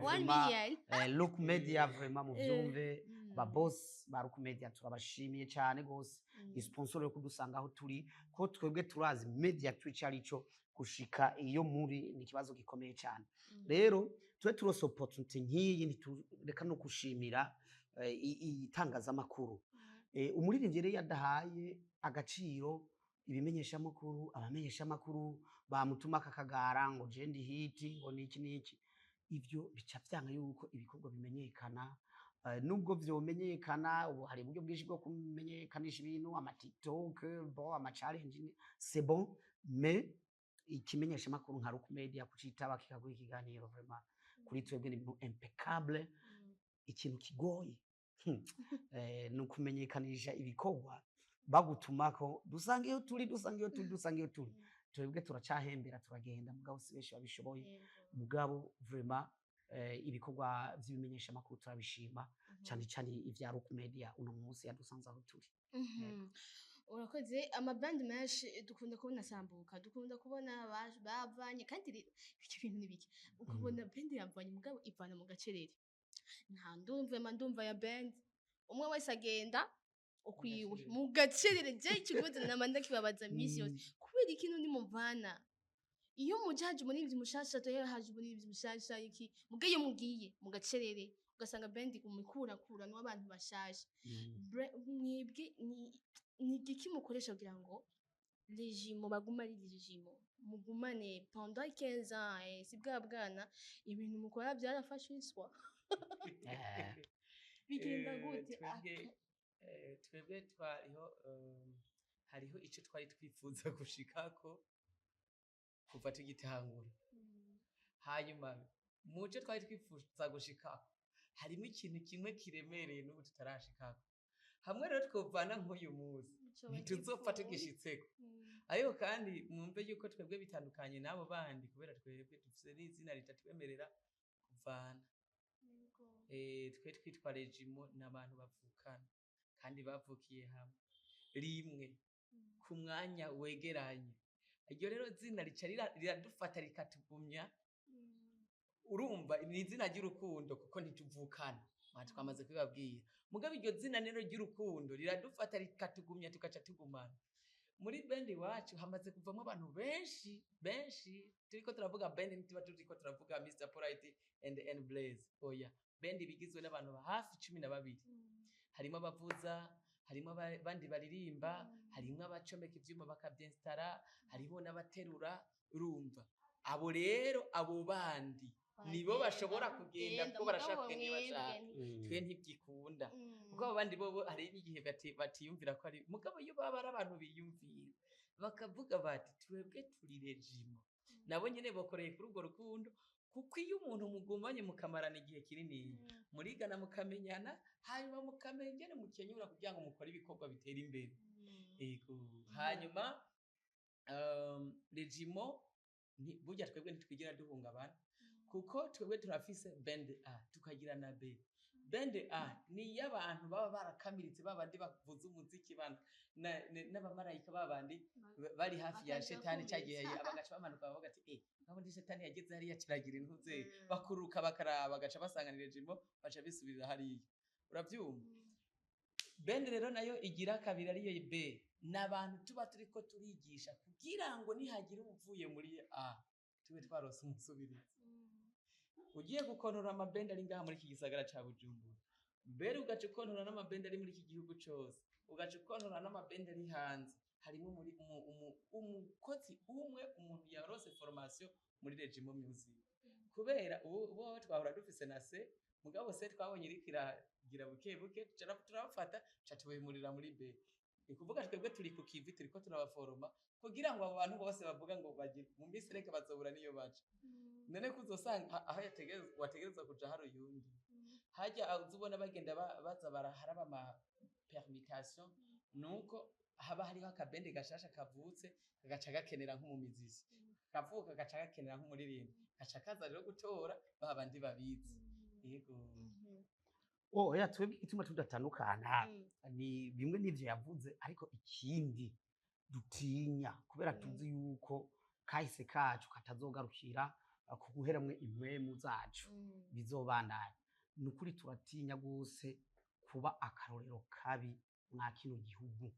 One
vraiment.
million.
Look Media, vraiment muvyumve, ba boss ba Look Media, turabashimiye cyane gose. Sponsor yo kudusanga aho turi, ko twebwe turazi media twica arico gushika iyo muri ni ikibazo gikomeye cyane. Rero tube turose opportunity nk'iyi, ntitureka no gushimira itangazamakuru. Umuririmbyi rero yadahaye agaciro ibimenyeshamakuru, abamenyeshamakuru bamutuma akakagara ngo je ndi hit, ngo niki niki, ivyo bica vyanga yuko ibikorwa bimenyekana. Nubwo vyomenyekana, ubu hari uburyo bwinshi bwo kumenyekanisha ibintu, ama TikTok, bon, ama challenge, c'est bon, mais ikimenyeshamakuru nka Rock Media kucitaba kikaguha ikiganiro, vraiment kuri twebwe ni ibintu impeccable. Ikintu kigoye ni ukumenyekanisha ibikorwa bagutumako: "Dusanga iyo turi, dusanga iyo turi, dusanga iyo turi." Twebwe turacahembera, turagenda, mugabo si benshi babishoboye. Mugabo vraiment Ibikorwa vy'ibimenyeshamakuru turabishima cane cane ivya Rock Media uno munsi yadusanze aho turi.
Urakoze. Amabandi menshi dukunda kubona asambuka, dukunda kubona bavanye, kandi ibyo bintu ni bike ukabona band yavanye, mugabo ivana mu gacerere. Nta ndumva ma ndumva ya band, umwe wese agenda ukwiwe mu gacerere. Je ikibazo nama ndakibabaza misi yose: kubera ikintu nimuvana, iyo muje haje umuririmbyi mushasha, toye haje umuririmbyi mushasha iki, muga iyo mugiye mu gacerere ugasanga band iguma ikurakuranwa abantu bashasha. Mwebwe ni igiki mukoresha kugira ngo Legimo bagume ari Legimo, mugumane pendant 15 ans? Si bwa bwana ibintu mukora byarafashe iswa. Bigenda gute?
Twebwe twariho, hariho ico twari twifuza gushikako kuva tugitangura. Hanyuma muco twari twifuza gushikako harimo ikintu kimwe kiremereye n'ubu tutarashikako. Hamwe rero twovana nk'uyu munsi, ntituzopfa tugishitseko. Ariko kandi mwumve yuko twebwe bitandukanye n'abo bandi, kubera twebwe dufise n'izina ritatwemerera kuvana. Twe twitwa Regimo, n'abantu bavukana kandi bavukiye hamwe rimwe ku mwanya wegeranye. Iryo rero zina rica riradufata rikatugumya. Urumva ni izina ry'urukundo kuko ntituvukana, aha twamaze kubibabwira. Mugabo iryo zina rero ry'urukundo riradufata rikatugumya, tugaca tugumana muri band. Iwacu hamaze kuvamo abantu benshi benshi. Turiko turavuga band, ntituba turiko turavuga Mr Polite and N Blaze, oya. Band bigizwe n'abantu hafi 12. Harimo abavuza, harimo abandi baririmba, harimo abacomeka ivyuma bakavyinstara, harimo n'abaterura. Urumva abo rero, abo bandi nibo bashobora kugenda kuko barashaka kugenda iyo bashaka. Twe ntibyikunda, kuko abo bandi bo hari n'igihe batiyumvira ko ari. Mugabo iyo baba ari abantu biyumvira bakavuga bati twebwe turi Regimo, nabo nyene bokoreye kuri urwo rukundo, kuko iyo umuntu mugumanye mukamarana igihe kinini, murigana, mukamenyana, hanyuma mukamenya ingene mukenyura kugira ngo mukore ibikorwa bitera imbere. Ego. Hanyuma Regimo burya twebwe ntitwigera duhungabana, kuko twebwe turafise band A, tukagira na B. Band A ni iy'abantu baba barakamiritse, babandi bavuza umuziki bana n'abamarayika, babandi bari hafi ya
Bakaja
shetani cya gihe,
kumviriza.
bagaca bamanuka bavuga ati eh, ngabundi shetani yageze hariya kiragira intuze. Bakuruka bakaraba, bagaca basanganira Regimo, baca bisubirira hariya. Uravyumva? Band rero nayo igira kabiri, ariyo B, ni abantu tuba turiko turigisha kugira ngo nihagira uvuye muri A tube twarose umusubirizi. Ugiye gukontora amabende ari ngaha muri iki gisagara ca Bujumbura, mbere ugaca ukontora n'amabende ari muri iki gihugu cose, ugaca ukontora n'amabende ari hanze, harimo muri umukozi umwe, umuntu yarose formation muri Regimo Music. Kubera ubu bo twahora dufise na C, mugabo C twabonye iriko iragira buke buke, turabafata tuca tubimurira muri B. Ni kuvuga twebwe turi ku kivi, turiko turabaforoma kugira ngo abo bantu bose bavuga ngo bagire mu minsi, reka bazobura niyo baca. None ko uzosanga aho wategerezwa kuja hari uyundi hajya, uza ubona bagenda baza baraharaba ama permutation, nuko haba hariho akabende gashasha kavutse, kagaca gakenera nk'umumizisi, kavuka gaca gakenera nk'umuririmbi, gaca kaza rero gutora ba bandi babizi. Yego.
Oya, twebwe igituma tudatandukana ni bimwe n'ivyo yavuze, ariko ikindi dutinya, kubera tuzi yuko kahise kacu katazogarukira ku guheramwe impwemu zacu, bizobandanya. Ni ukuri turatinya gose kuba akarorero kabi mwa kino gihugu.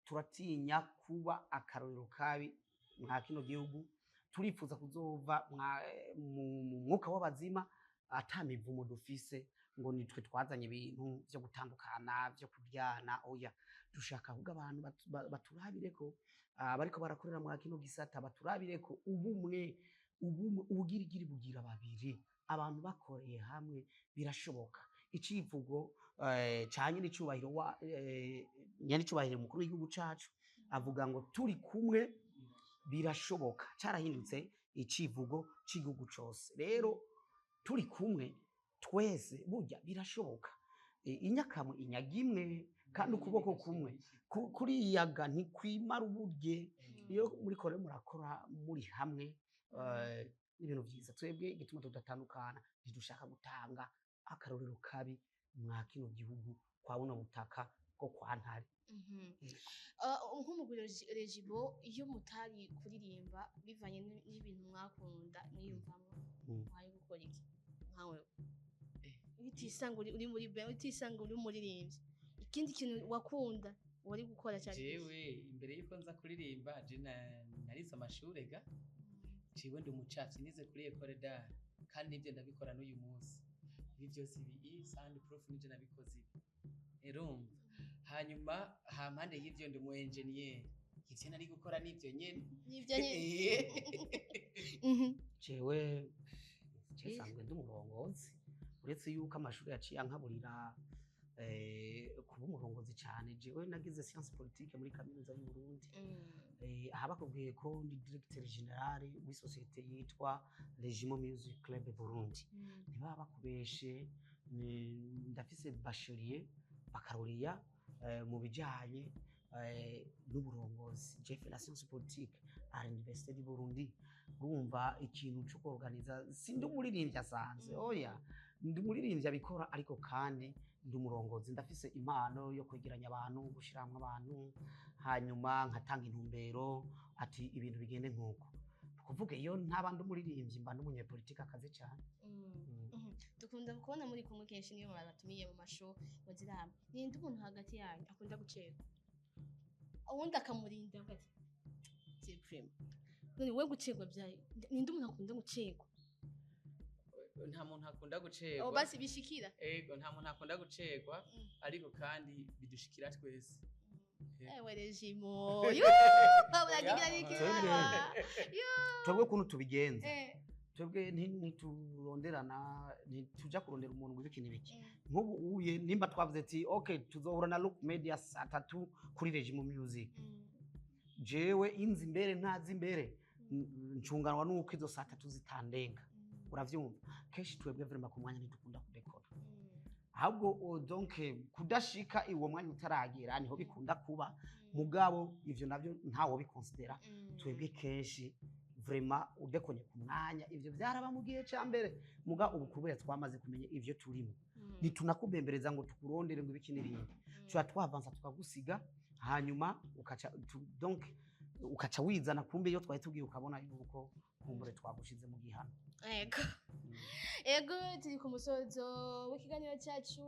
Turatinya kuba akarorero kabi mwa kino gihugu. Turifuza kuzova mu mwuka w'abazima ata mivumo dufise ngo nitwe twazanye ibintu vyo gutandukana, vyo kuryana. Oya, dushaka ahubwo abantu baturabireko, bariko barakorera mwa kino gisata baturabireko ubumwe. Ubumwe ubugirigiri bugira babiri. Abantu bakoreye hamwe birashoboka. Icivugo ca nyenicubahiro wa nyenicubahiro umukuru w'igihugu cacu avuga ngo turi kumwe birashoboka, carahindutse icivugo c'igihugu cose. Rero turi kumwe twese burya birashoboka. Inyakamwe inyaga imwe, kandi ukuboko kumwe kuriyaga ntikwimara uburye. Iyo muriko rero murakora muri hamwe, N'ibintu vyiza. Twebwe igituma tudatandukana, ntidushaka gutanga akarorero kabi mwa kino gihugu, kwa buno butaka bwo kwa Ntare.
Nk'umugwi Regibo, iyo mutari kuririmba, bivanye n'ibintu mwakunda mwiyumvamo, mwari gukora iki nkawe? Iyo utisanga uri muri band, utisanga uri umuririmbyi, ikindi kintu wakunda wari gukora cyane?
Jewe imbere yuko nza kuririmba, je narize amashure ga. Jewe ndi umucapyi, nize kuri Ecole d'Art, kandi nivyo ndabikora n'uyu munsi. Ibi byose, ibi sound proof, nivyo nabikoze ibi, urumva. Hanyuma hampande y'ivyo ndi umu engineer. Ivyo nari gukora nivyo nyene.
Nivyo nyene.
Jewe je nsanzwe ndi umurongozi, uretse yuko amashuri yaciye ankaburira kuba umurongozi cyane. Jewe nagize science politique muri Kaminuza y'u Burundi. Aha bakubwiye ko ndi directeur général w'isosiyete yitwa Regimo Music Club Burundi, ntibaba bakubeshe. Ndafise bachelier, baccalauréat mu bijanye n'uburongozi. J'ai fait la science politique à l'Université du Burundi. Urumva, ikintu cyo kuorganiza, sindi umuririmbyi asanzwe, oya, ndi umuririmbyi abikora, ariko kandi ndi umurongozi. Ndafise impano yo kwegeranya abantu, gushyira hamwe abantu, hanyuma nkatanga intumbero ati ibintu bigende nk'uko. Kuvuga iyo ntaba ndi umuririmbyi, mba ndi umunyepolitike akaze cyane.
Dukunda kubona muri kumwe kenshi, niyo babatumiye mu masho muzira hamwe. Ninde umuntu hagati yanyu akunda gucerwa, uwundi akamurinda, avuga ati c'est prime, none we gucerwa byaye? Ninde umuntu akunda gucerwa?
Nta muntu akunda gucerwa.
Abo basi bishikira.
Ego, nta muntu akunda gucerwa, ariko kandi bidushikira twese.
Ewe Regimo, yuuu, uragira n'ikibaba.
Twebwe ukuntu tubigenza, twebwe ntituronderana, ntituja kurondera umuntu ngo ibiki n'ibiki. Nk'ubu uye nimba twavuze ati okay, tuzohura na Look Media saa 3 kuri Regimo Music, jewe inzi imbere ntazi imbere, ncunganwa nuko izo saa 3 zitandenga. Uravyumva, kenshi twebwe vraiment ku mwanya ntidukunda kudekora. Ahubwo donc kudashika iwo mwanya utaragera niho bikunda kuba. Mugabo ivyo navyo ntawo bikonsidera. Twebwe kenshi vraiment udekonye ku mwanya, ivyo vyaraba mu gihe ca mbere, muga ubu kubera twamaze kumenya ivyo turimo, ntitunakubembereza ngo tukurondere ngo ibiki n'ibindi. Tuba twavansa tukagusiga, hanyuma ukaca donc ukaca wizana. Kumbe iyo twari tubwiye, ukabona yuko kumbure twagushize mu gihano.
Ego. Ego, turi ku musozo w'ikiganiro cyacu.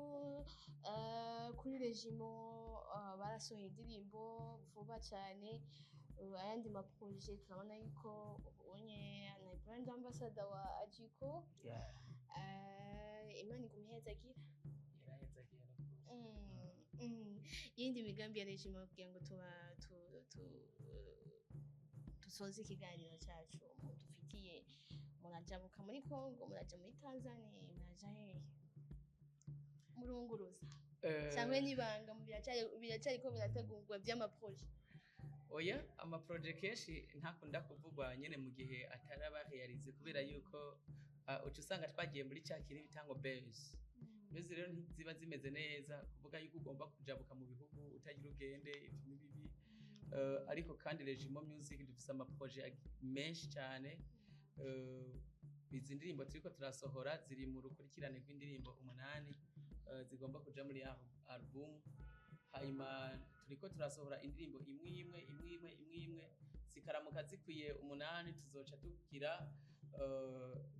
Kuri Regimo, barasohoye indirimbo vuba cyane. Ayandi ma projets, turabona yuko ubonye na brand ambassador wa Ajiko. Imana igumihezagira.
Yarahezagiye no
Iyindi migambi ya Regimo, kugira ngo tuba tu, tu, dusoze ikiganiro cyacu, dufitiye, murajabuka muri Congo, muraja muri Tanzania, muraja hehe, murunguruza cyangwa n'ibanga biracyari ko birategurwa by'ama projets?
Oya, ama projets kenshi ntakunda kuvugwa nyene mu gihe ataraba réalisé, kubera yuko uca usanga twagiye muri ca kintu bita ngo base base. Rero ntiziba zimeze neza kuvuga yuko ugomba kujabuka mu bihugu utagira ugende. Ivyo ni bibi. Ariko kandi Regimo Music dufise ama projets menshi cyane. Izi ndirimbo turiko turasohora ziri mu rukurikirane rw'indirimbo 8, zigomba kuja muri album. Hanyuma turiko turasohora indirimbo imwe imwe, imwe imwe, imwe imwe, zikaramuka zikwiye 8, tuzoca tugira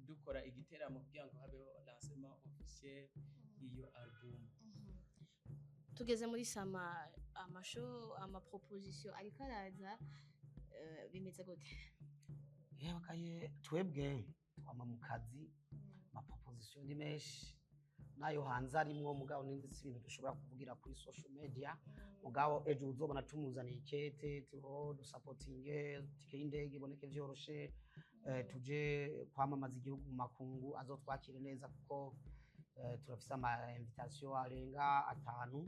dukora igiteramo kugira ngo habeho lancement officiel y'iyo album.
Tugeze muri summer, ama show, ama proposition ariko araza, bimeze gute?
Yewe kaye, twebwe twama mu kazi. Ama proposition ni menshi, nayo hanze arimwo, mugabo n'indi si ibintu dushobora kuvugira kuri social media. Mugabo ejo uzobona tumuzaniye ikete tuho dusapotinge, tike y'indege iboneke vyoroshe, tuje kwamamaza igihugu mu makungu, azotwakire neza, kuko turafise ama invitation arenga 5,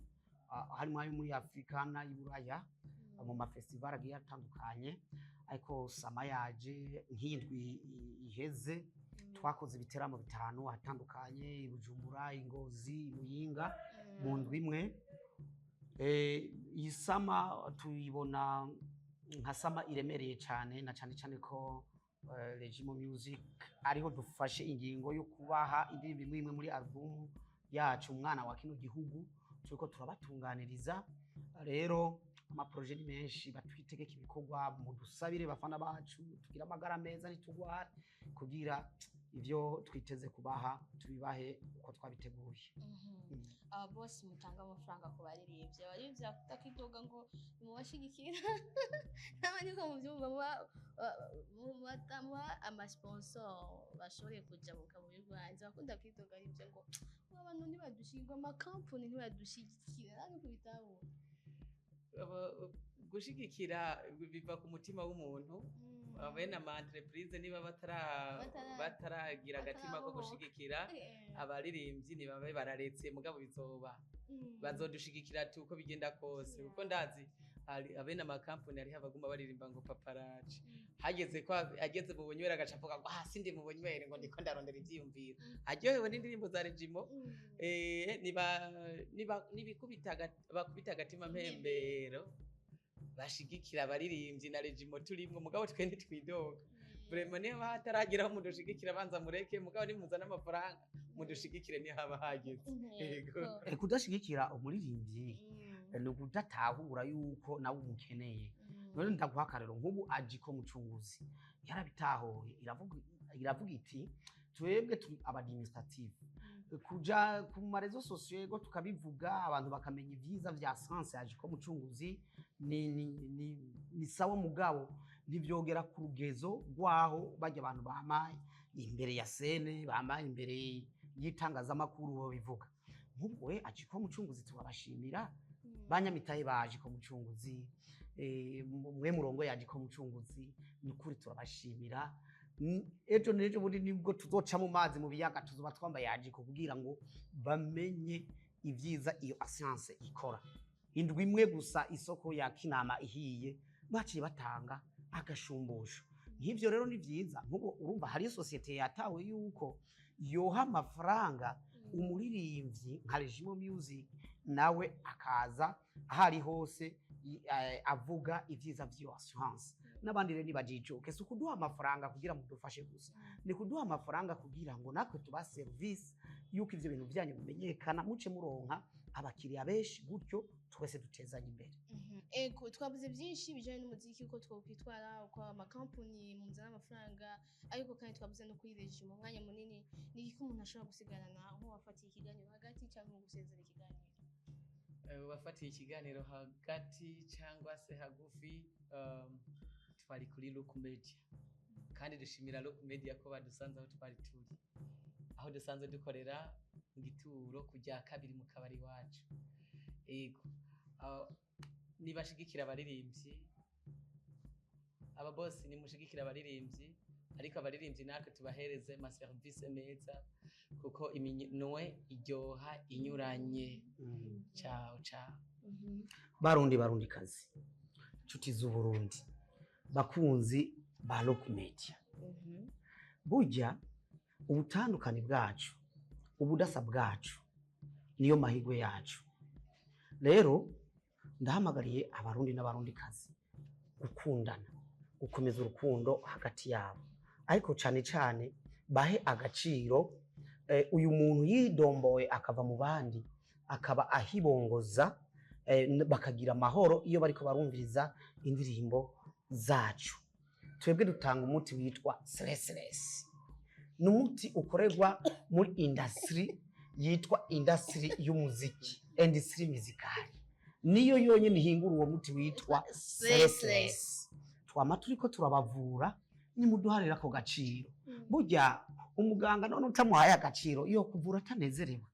harimo ayo muri Afrika n'ay'Iburaya mu ma festival agiye atandukanye. Ariko summer yaje, nk'indwi iheze twakoze ibiteramo 5 ahatandukanye, i Bujumbura, i Ngozi, i Muyinga, mu ndwi imwe. Iyi summer tuyibona nka summer iremereye cyane, na cyane cyane ko Regimo Music ariho dufashe ingingo yo kubaha indirimbo imwe imwe muri album yacu Umwana wa Kino Gihugu. Turiko turabatunganiriza rero, ama projets ni menshi, batwitegeka ibikorwa. Mudusabire bafana bacu, tugire amagara meza, ntitugware, kugira ivyo twiteze kubaha tubibahe uko twabiteguye.
Aba boss mutanga amafaranga ku baririmbyi, abaririmbyi bafite akidoga ngo nimubashigikira, nawe niko mubyumva, muba ama sponsor bashoboye kuja mu kabuye rwanze bakunda kwidoga ari ibyo ngo abantu ntibadushyigikira, amakampani ntibadushyigikira, nange kubitabo.
Gushigikira biva ku mutima w'umuntu. Bene ama entreprise niba bataragira agatima ko
batarabohoka.
Gushigikira abaririmbyi, nibabe bararetse, mugabo bizoba, bazodushigikira tu uko bigenda kose, kuko ndazi hari abene amakampani, hariho abaguma baririmba ngo paparaci, hageze ko ageze mu bunywere agaca avuga ngo ah, sindi mu bunywere, ngo ndiko ndarondera ivyiyumviro, aryohewe n'indirimbo za Regimo. Niba nibikubita bakubita agatima mpembero, bashigikira abaririmbyi na Regimo turimwo. Mugabo twe ntitwidoga vraiment. Niba hatarageraho mudushigikira, banza mureke, mugabo nimuzana amafaranga mudushigikire niyo haba hageze. Yego.
Kudashigikira umuririmbyi ni ukudatahura yuko nawe umukeneye. None ndaguha akarero, nk'ubu Ajiko Mucunguzi yarabitahuye, iravuga iti twebwe turi aba administrative, kuja ku ma réseaux sociaux yego tukabivuga, abantu bakamenya ivyiza vya sanse Ajiko Mucunguzi ni sawa, mugabo ntivyogera ku rugezo rwaho bajya abantu bama imbere ya scène, bama imbere y'itangazamakuru babivuga. Nk'ubwo we Ajiko Mucunguzi turabashimira, banyamitahe ba Ajiko Mucunguzi, mwe murongo ya Ajiko Mucunguzi, ni ukuri turabashimira. Ejo n'ejo bundi nibwo tuzoca mu mazi, mu biyaga, tuzoba twambaye Ajiko kugira ngo bamenye ibyiza iyo assurance ikora. Indwi imwe gusa isoko ya Kinama ihiye, baciye batanga agashumbusho. Nk'ivyo rero ni vyiza. Nk'ubu urumva hari société yatawe yuko yoha amafaranga umuririmbyi nka Regimo Music, nawe akaza aho ari hose avuga ivyiza vy'iyo assurance. N'abandi rero nibajijuke, si ukuduha amafaranga kugira ngo dufashe gusa, ni kuduha amafaranga kugira ngo natwe tuba service yuko ivyo bintu byanyu bimenyekana, muce muronka abakiriya benshi, gutyo twese dutezanye imbere.
Ego, twavuze byinshi bijyanye n'umuziki, uko twokwitwara, uko amakampani muzana amafaranga, ariko kandi twavuze no kuri regime umwanya munini. Ni iki umuntu ashobora gusigarana nk'uwafatiye ikiganiro hagati cyangwa gusezera ikiganiro?
Wafatiye ikiganiro hagati cyangwa se hagufi, twari kuri Look Media, kandi dushimira Look Media ko badusanze aho twari turi, aho dusanzwe dukorera mu gituro kujya kabiri mu kabari iwacu. Ego, nibashigikira abaririmbyi, aba boss nimushigikira abaririmbyi, ariko abaririmbyi natwe tubahereze ama service meza, kuko iminwe iryoha inyuranye. Ciao ciao.
Barundi, barundi kazi, nshuti z'Uburundi, bakunzi ba Rock Media, burya ubutandukane bwacu, ubudasa bwacu niyo mahirwe yacu. Rero ndahamagariye Abarundi n'Abarundi kazi gukundana, gukomeza urukundo hagati yabo, ariko cane cane bahe agaciro uyu muntu yidomboye akava mu bandi akaba ahibongoza, bakagira amahoro iyo bariko barumviriza indirimbo zacu. Twebwe dutanga umuti witwa Stress. Ni umuti ukorerwa muri industry yitwa industry y'umuziki, industry musicale, niyo yonyine ihingura uwo muti witwa Stress. Twama turiko turabavura, nimuduharira ako gaciro. Burya umuganga none utamuhaye agaciro iyo kuvura atanezerewe.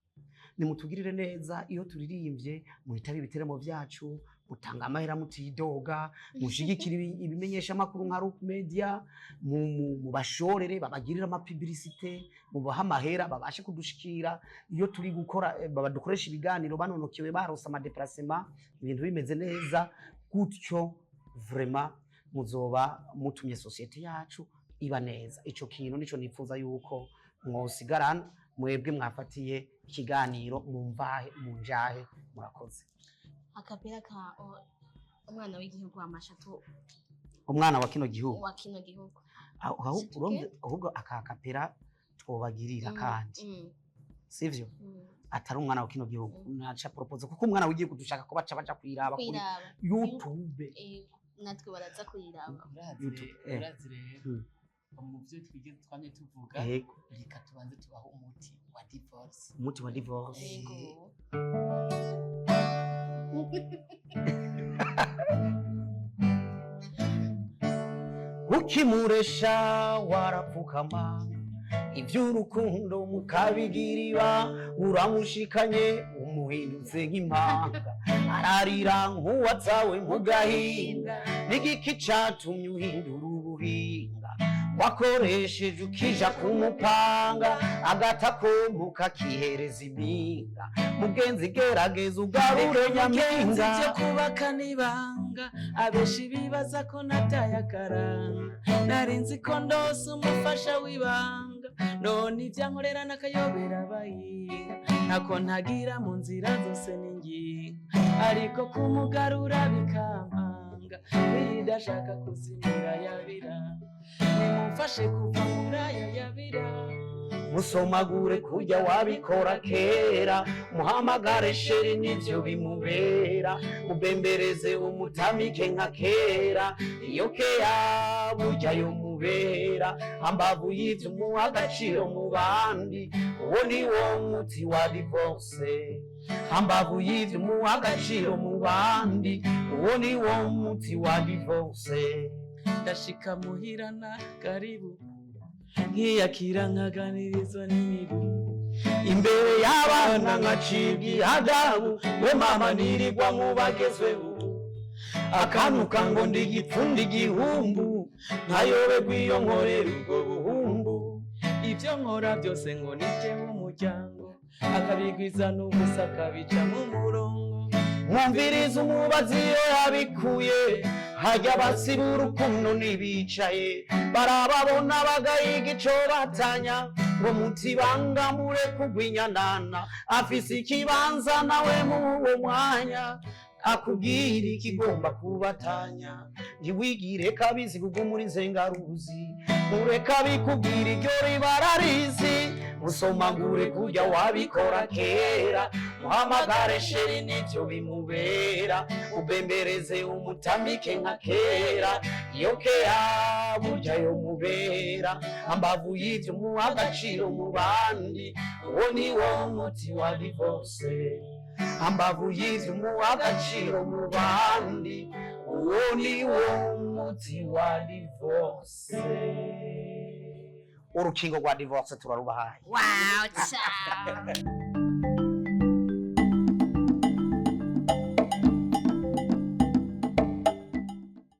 Nimutugirire neza iyo turirimbye, muhitabe ibiteremo byacu, mutanga amahera mutidoga, mushigikire ibimenyesha makuru nka Rock Media, mubashorere babagirire ama publicité, mubahe amahera babashe kudushikira iyo turi gukora, badukoresha ibiganiro banonokewe, barose ama déplacement, ibintu bimeze neza gutyo. Vraiment muzoba mutumye société yacu iba neza. Ico kintu nico nifuza yuko mwosigarana mwebwe mwafatiye ikiganiro mumvahe munjahe. Murakoze.
Akapera ka umwana w'igihugu amashatu.
Umwana wa kino gihugu.
Wa kino gihugu.
Ahubwo
Tugende.
urumva, ahubwo aka cappella twobagirira kandi sivyo, atari umwana wa kino gihugu, naca propose kuko umwana w'igihugu dushaka ko baca baja kwiraba kuri
Kwiraba.
YouTube.
Yego, natwe baraza kuyiraba.
Urazi
YouTube, eh.
Urazi rero, mu byo twigeze twamye tuvuga, reka tubanze tubaho umuti wa divorce.
Umuti wa divorce.
Yego.
Ukimuresha warapfukama, iby'urukundo mukabigira iba, uramushikanye umuhindutse nk'impanga, ararira nk'uwatsawe mu gahinga. N'igiki catumye uhindura ubuhinga wakoresheje ukija kumupanga, agatakomu kakihereza impinga? Mugenzi, gerageza ugarure
Mugenzi,
nyampinga.
Ibyo kubaka n'ibanga, abenshi bibaza ko nataye akaranga. Nari nzi ko ndose umufasha w'ibanga, none ibyo ankorera n'akayobera abahinga. Ntako ntagira mu nzira zose n'ingingo, ariko kumugarura bikampanga. Niyo idashaka kuzimira yabira, nimumfashe kuva muri aya yabira.
Musomagure kujya wabikora kera, muhamagare chéri, nivyo bimubera, ubembereze umutamike nka kera. Iyo keya burya yomubera, hambavu y'ivyo umuha agaciro mu bandi, uwo ni wo muti wa divorce. Hambavu y'ivyo umuha agaciro mu bandi, uwo ni wo muti wa divorce.
Ndashika muhirana karibu, nkiyakira nkaganirizwa n'imibu.
Imbere y'abana nkacibwa ihadabu, we mama nirirwa mu bagezweho, akanuka ngo ndi igipfundi igihumbu, nkayoberwa iyo nkorera ubwo buhumbu.
Ibyo nkora byose ngo niteho umuryango, akabigwiza n'ubusa, akabica mu murongo.
Mwumviriza umubazi iyo yabikuye hajya, basiba urukundo ntibicaye, barababona bagahiga ico batanya, ngo mutibanga mure kugwinyanana, afise ikibanza nawe muwo mwanya akubwira ikigomba kubatanya. Ntiwigire kabizi kuko muri nzengaruzi, mureka bikubwira iryo ribararizi. Musomagure kurya wabikora kera, muhamagare chéri, nivyo bimubera, ubembereze umutamike nka kera. Iyo keya burya yomubera, ambavu y'ivyo umuha agaciro mu bandi, uwo ni wo muti wa divorce. Ambavu y'ivyo umuha agaciro mu bandi, uwo ni wo muti wa divorce. Urukingo rwa divorce turarubahaye.
Wow, ciao.